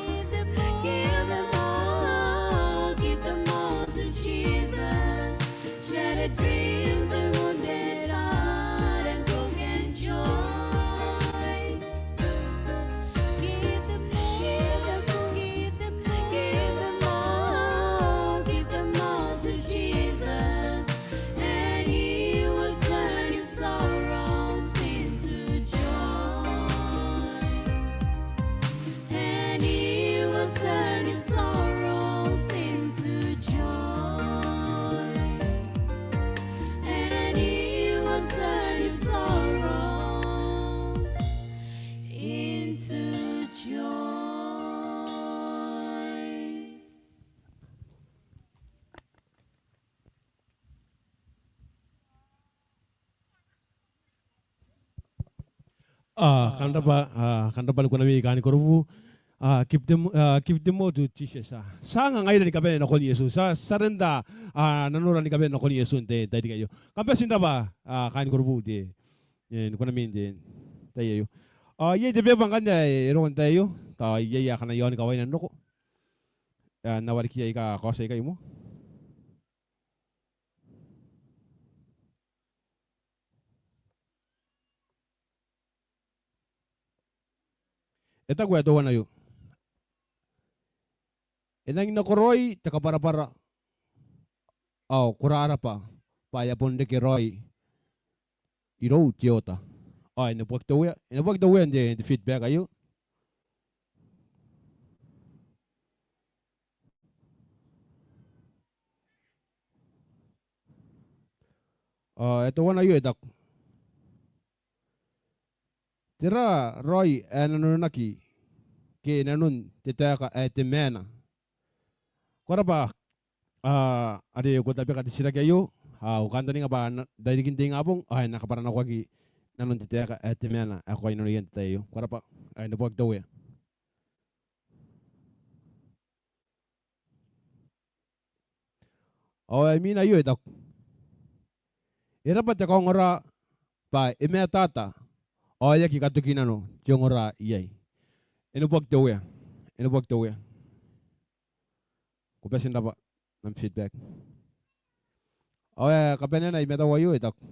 give them all, give them all to Jesus. Shattered dreams and wounded heart and broken joy. Give them all, give them all, give them all, give them all, give them all to Jesus, and He will turn your sorrows into joy. And He will turn your sorrows into joy. And He will turn your sorrows into joy. A, kam rabwa, a, kam rabwa ni kunami kaain korobu. A, give them, a, give them all to Jesus. A, ti a anga ngaira ni kabane nakon Iesu. Ti a surrender, a, nanora ni kabane nakon Iesu n te tairiki aio. Kam bati n rabwa, a, kaain korobu te, e, ni kunami n te tai aio. A, iai te beba ngkanne ae e roko n te tai aio. Tao iai akana iaon kawaina n roko. A, n na wareki aika kaotia ikai moa. E taku ae teuana aio: E nangi nakoraoi te kabwarabwara ao ko rarabwa bwa e a bon reke raoi irou te oota. Ao e neboaki te Uea, e neboaki te Uea n te, te feedback aio. Ao e teuana aio e taku: Tera raoi ae nanonaki ke nanon te taeka ae te maana? Ko rabwa, a, are ko tabeka te titiraki aio, a, au kantaninga bwa n tairikin te ingabong, a, e na kabwaranakoaki nanon te taeka ae te maana ae ko kainnanoia n te tai aio. Ko rabwa, a, e neboaki te Uea. Ao e mena aio e taku: E rabwa te kaongora bwa e matata ao e aki katoki nano te ongora iai. E neboaki te Uea, e neboaki te Uea. Ko bati n rabwa n am feedback. Ao e kabanea naba i matau aio e taku: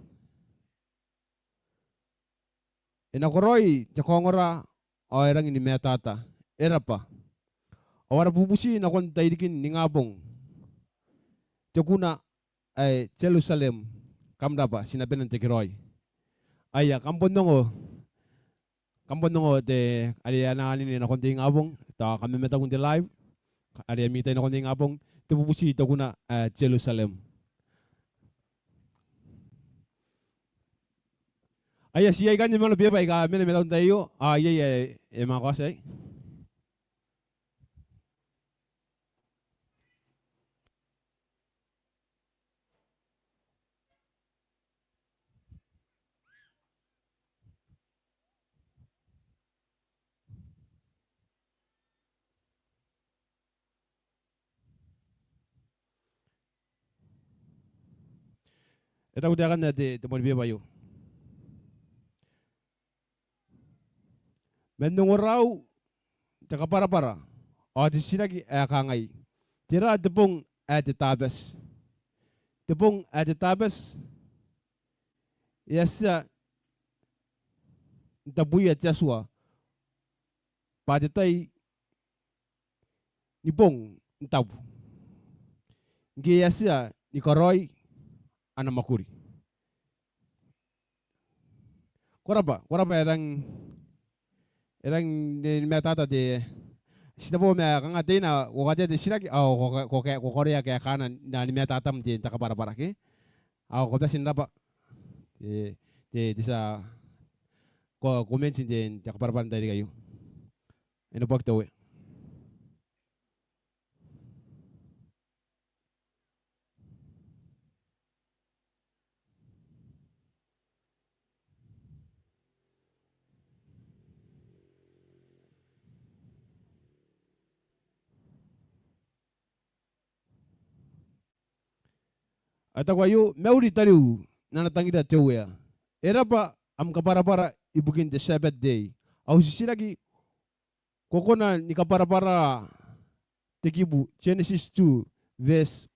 E nakoraoi te kaongora ao e rangi ni matata. E rabwa. Ao ara bubuti nakon tairikin ingabong, te kuna ae Jerusalem. Kam rabwa, ti na bane n tekeraoi. Aia, kam bon ongo, kam bon ongo te, are a na anene nakon te ingabong, tao kam mamataku n te live, are a mena nakon te ingabong, te bubuti te kuna ae Jerusalem. Aia, ti iai ikanne moa beba aika mena i matau n te tai aio, a, iai, iai, e manga kaotia iai. E taku taekan ae te, te moan beba aio: Man ongorau te kabwarabwara ao te titiraki ae kangai: Tera te bong ae te Tabati? Te bong ae te Tabati e a tia n tabuia te Atua bwa te tai ni bong n tabu ngke e a tia ni karaoi ana mwakuri. Ko rabwa, ko rabwa, e rang, e rang ni, ni matata te, ti tabo ma kanga teina, ko katea te titiraki, ao ko ka, ko ka, ko karaoia kaekaana n na ni matatam n te, n te kabwarabwara ke. Ao ko bati n rabwa te, te, te tia ko, ko mention n te, n te kabwarabwara n te tairiki aio. E neboaki te Uea. Ao e taku aio, mauri tariu n ana tangira te Uea. E rabwa am kabwarabwara ibukin te Sabbath day. Au titiraki, ko kona ni kabwarabwara te kibu Genesis two verse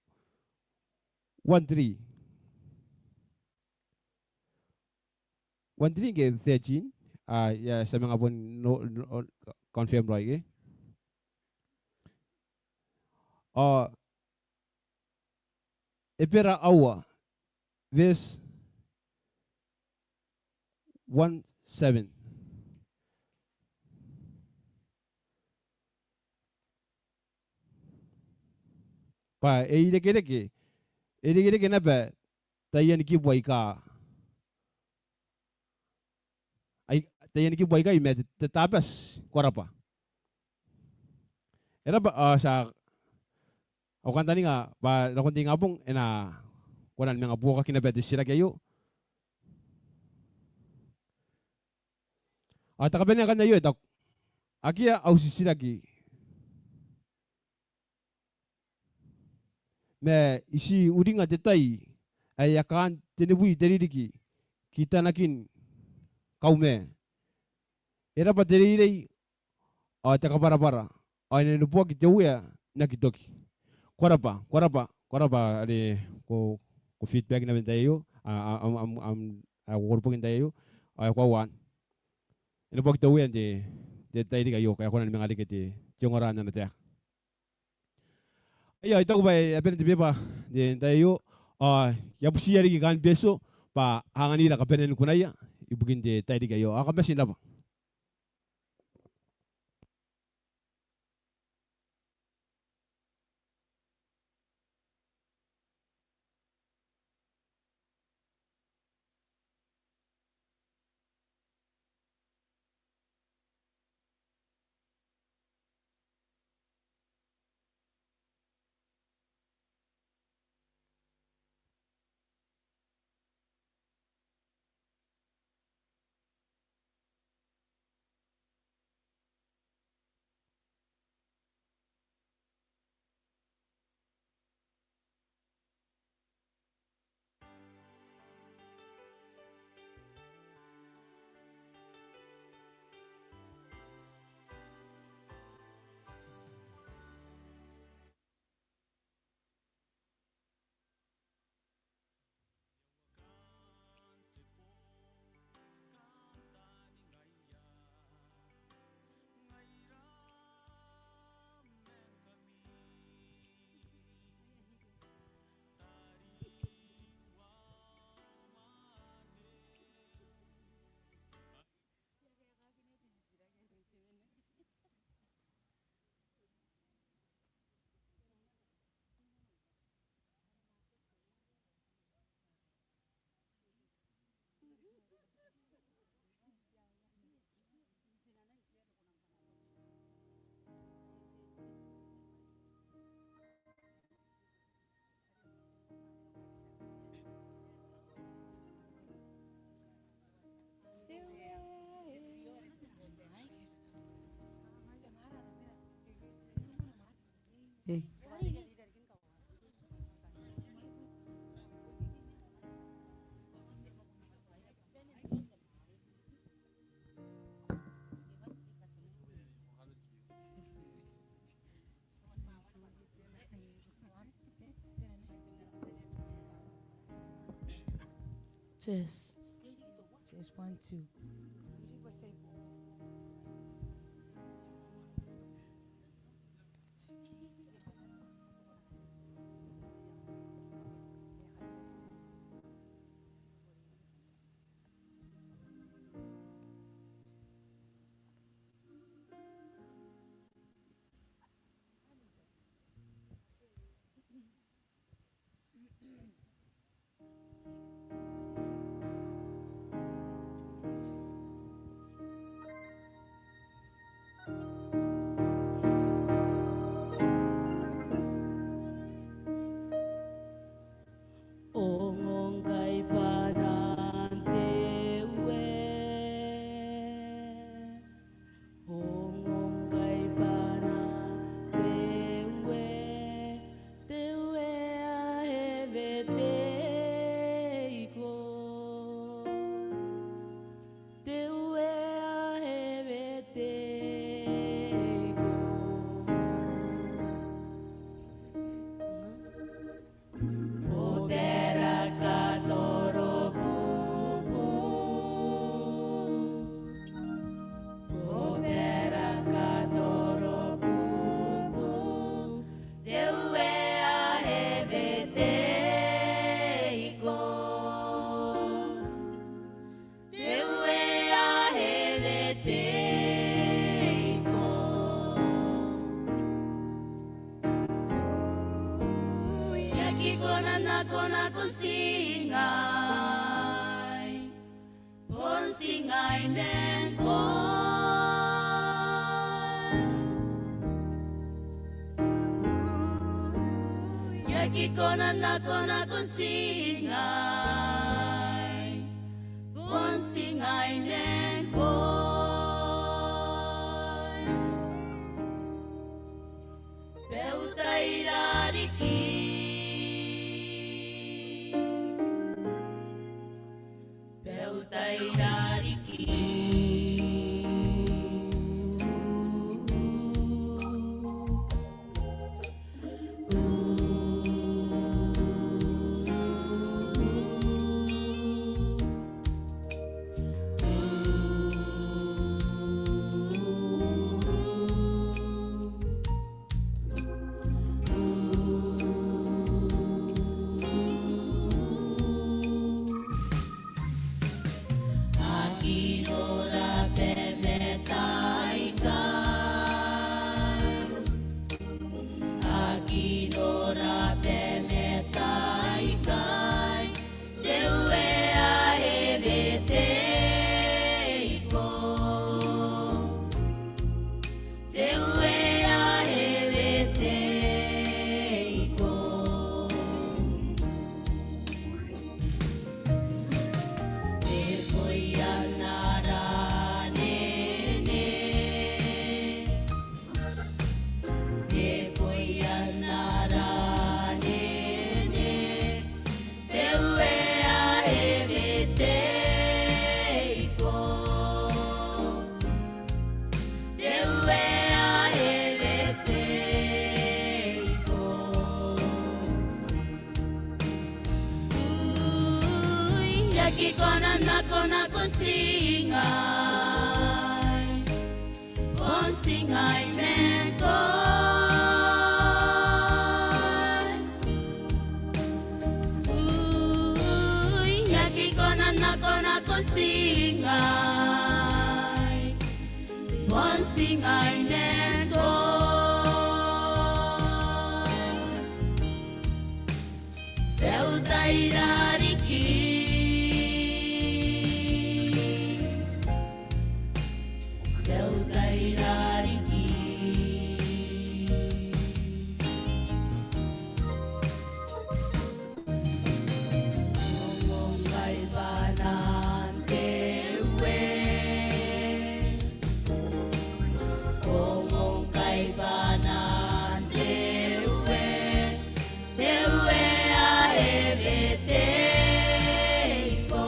one three. One three ke thirteen? A, ia, ti a manga bon no, no, confirm raoi ke. Ao Ebera aua, verse one seven. Bwa e irekereke, e irekereke naba taiani kibu aika, ai, taiani kibu aikai ma te, te Tabati, ko rabwa. E rabwa, ao ti a, au kantaninga bwa nakon te ingabong e na kona ni manga buokaki naba te titiraki aio. Ao te kabanea ngkanne aio e taku, akea au titiraki. Ma I tii uringa te tai ae e a kaan tenibwi te ririki kitanakin kaumea. E rabwa te reirei ao te kabwarabwara, ao e na neboaki te Uea n aki toki. Ko rabwa, ko rabwa, ko rabwa are ko, ko feedback naba n tai aio, a, a, am, am, am, a, ko koroboki n tai aio, ao e koaua anne. E neboaki te Uea n te, te tairiki aio, ngkai e kona ni manga reke te, te ongora n ana taeka. Ia, I taku bwa e a bane te beba n te, n tai aio, ao I a butiia riki kaain Betio bwa a anganira kabanean kunaia ibukin te tairiki aio. Ao kam bati n rabwa. Test. Test, one, two. kona n nako nakon ti ngaia, bon ti ngaia ma ngkoe. I aki kona n nako nakon ti ngaia, bon ti ngaia ma ngkoe. Bwa e utai rariki, bwa e utai rariki. Aki nora bwa e mataai ikai. Aki nora bwa e mataai ikai. Te Uea e weteiko. Te Uea e weteiko. Neboia n ara anene. Neboia n ara anene. Te Uea e weteiko. Te Uea e weteiko. Ui, I aki kona n nako nakon ti ngaia, bon ti ngaia ma ngkoe. Ui, I aki kona n nako nakon ti ngaia, bon ti ngaia ma ngkoe. Bwa e utai rariki. Bwa e utai rariki. Ko ongo ngkai bwanan te Uea. Ko ongo ngkai bwanan te Uea. Te Uea e weteiko.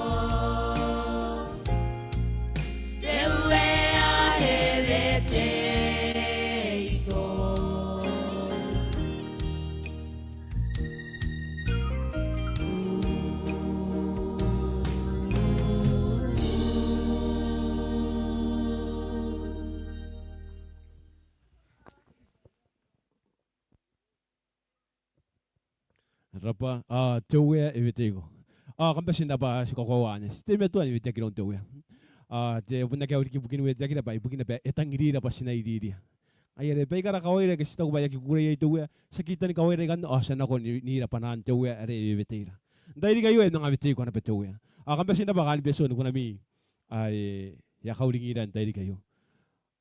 Te Uea e weteiko. Rabwa, a, Te Uea e weteiko. A, kam bati n rabwa, ti kakoaua anne. Ti teimatoa ni weteaki iroun te Uea. A, ti bon akea au riki ibukin weteakira bwa, ibukina bwa e tangirira bwa ti na iriria. Ngaia are baikara kawaira ake ti taku bwa e aki kukurei iai te Uea, ti aki tani kawaira ikanne, ao ti a nako n, n ira bwanaan te Uea are e weteira. N tairiki aio e manga weteiko naba te Uea. A, kam bati n rabwa kaain Betio ni kunami ae e a kauringira n tairiki aio.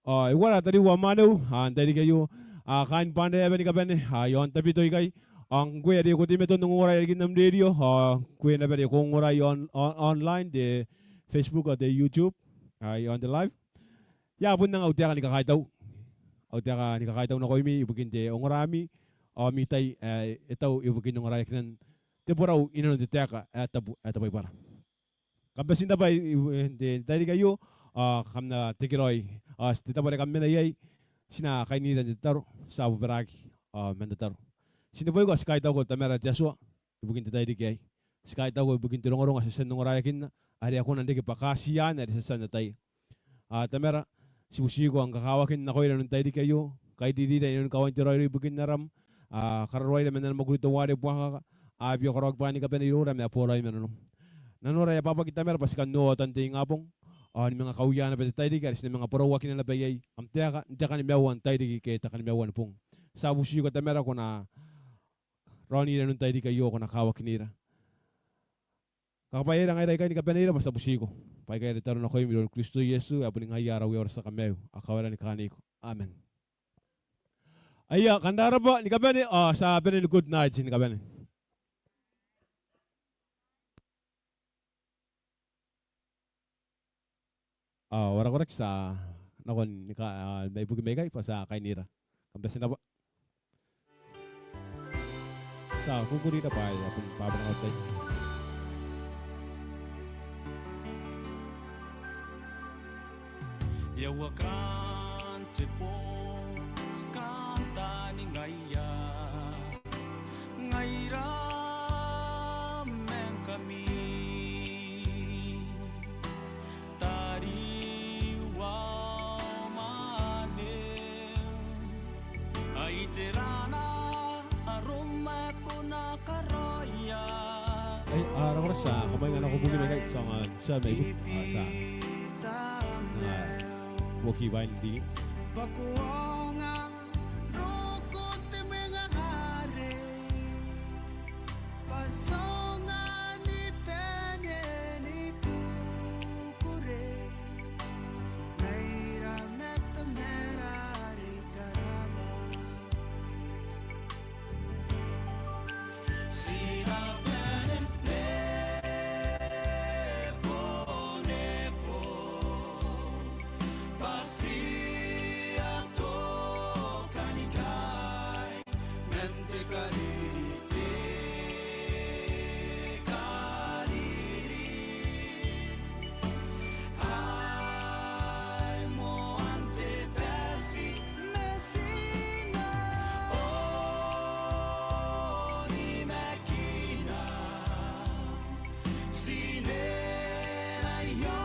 Ao e uara tariu ao mwaneu, a, n tairiki aio, a, kaain Banrae ae ni kabane, a, iaon Tabiteuea ikai. Ao ngkoe are ko teimatoa n ongora i rarikin am rerio, ao ngkoe naba are ko ongora iaon, on, online, te Facebook ao te YouTube, a, iaon te live. I a bon anga au taeka ni kakaitau. Au taeka ni kakaitau nakoimi ibukin te ongorami, ao ami tai ae e tau ibukin ongoraeakinan te borau inanon te taeka ae tabu ae Tabwaibwara. Kam bati n rabwa i, i, n te, n tairiki aio, ao kam na tekeraoi, ao te tabo are kam mena iai, ti na kainira n te tataro, ti a bobaraki, ao man tataro. Ti neboiko, ti kaitauko Tamara te Atua, ibukin te tairiki aei. Ti kaitauko ibukin te rongorongo ae ti a tia n ongoraeakinna, are a kona n reke bwa kaatiaan are ti a tia n ataia. A, Tamara, ti butiko am kakawakin nakoira n tairiki aio, kairirira inanon kawain te raoiroi ibukin aram, a, kararoaira man ana mwakuri teuare buakaka, a, bia karaoaki bwaai ni kabane iroura ma boraoi ma nanom. Nanora e abwabwaki Tamara bwa ti kan noora otan te ingabong, ao ni manga kauia naba te tairiki are ti na manga borauakina naba iai am taeka n te kanimaua n tairiki ke te kanimaua ni bong. Ti a butiko Tamara ko na raonira n te tairiki aio ko na kawakinira. Kakabwaiaira ngaira aikai ni kabaneira bwa ti a butiko. Bwa aikai are te aro nakoim iroun Kristo Iesu, ae boni ngaia ara Uea ao ara tia Kamaiu, ao kawara ni kaaniko. Amen. Aia, kam rabwa ni kabane, ao ti a bane ni good night ni kabane. Ao ara koraki ti a nakon ni ka, a, mai buki mai ikai bwa ti a kainira. Kam bati n rabwa. Ti a kukurira bwa e a bon bwabwaka nako tai. E a waekoa te bong, ti kantaningaia ngaira ma ngkami. Tariu ao mwaneu, ai tera arom ae ko na karaoia? Ai, a, ara koraki ti a kamwainga nako buki mai ikai, ti a, ti a mai buki, a, ti a. Nanga buki bwain diki. Bwa ko aonga n roko n te mwengare, bwa ti aonga ni bane ni kukurei ngaira ma Tamara are i karawa. Ti na bane n rebonebo, bwa ti a tokanikai man te kariri, te kariri ae moan te bati. Ma ti na onimakina, ti na aio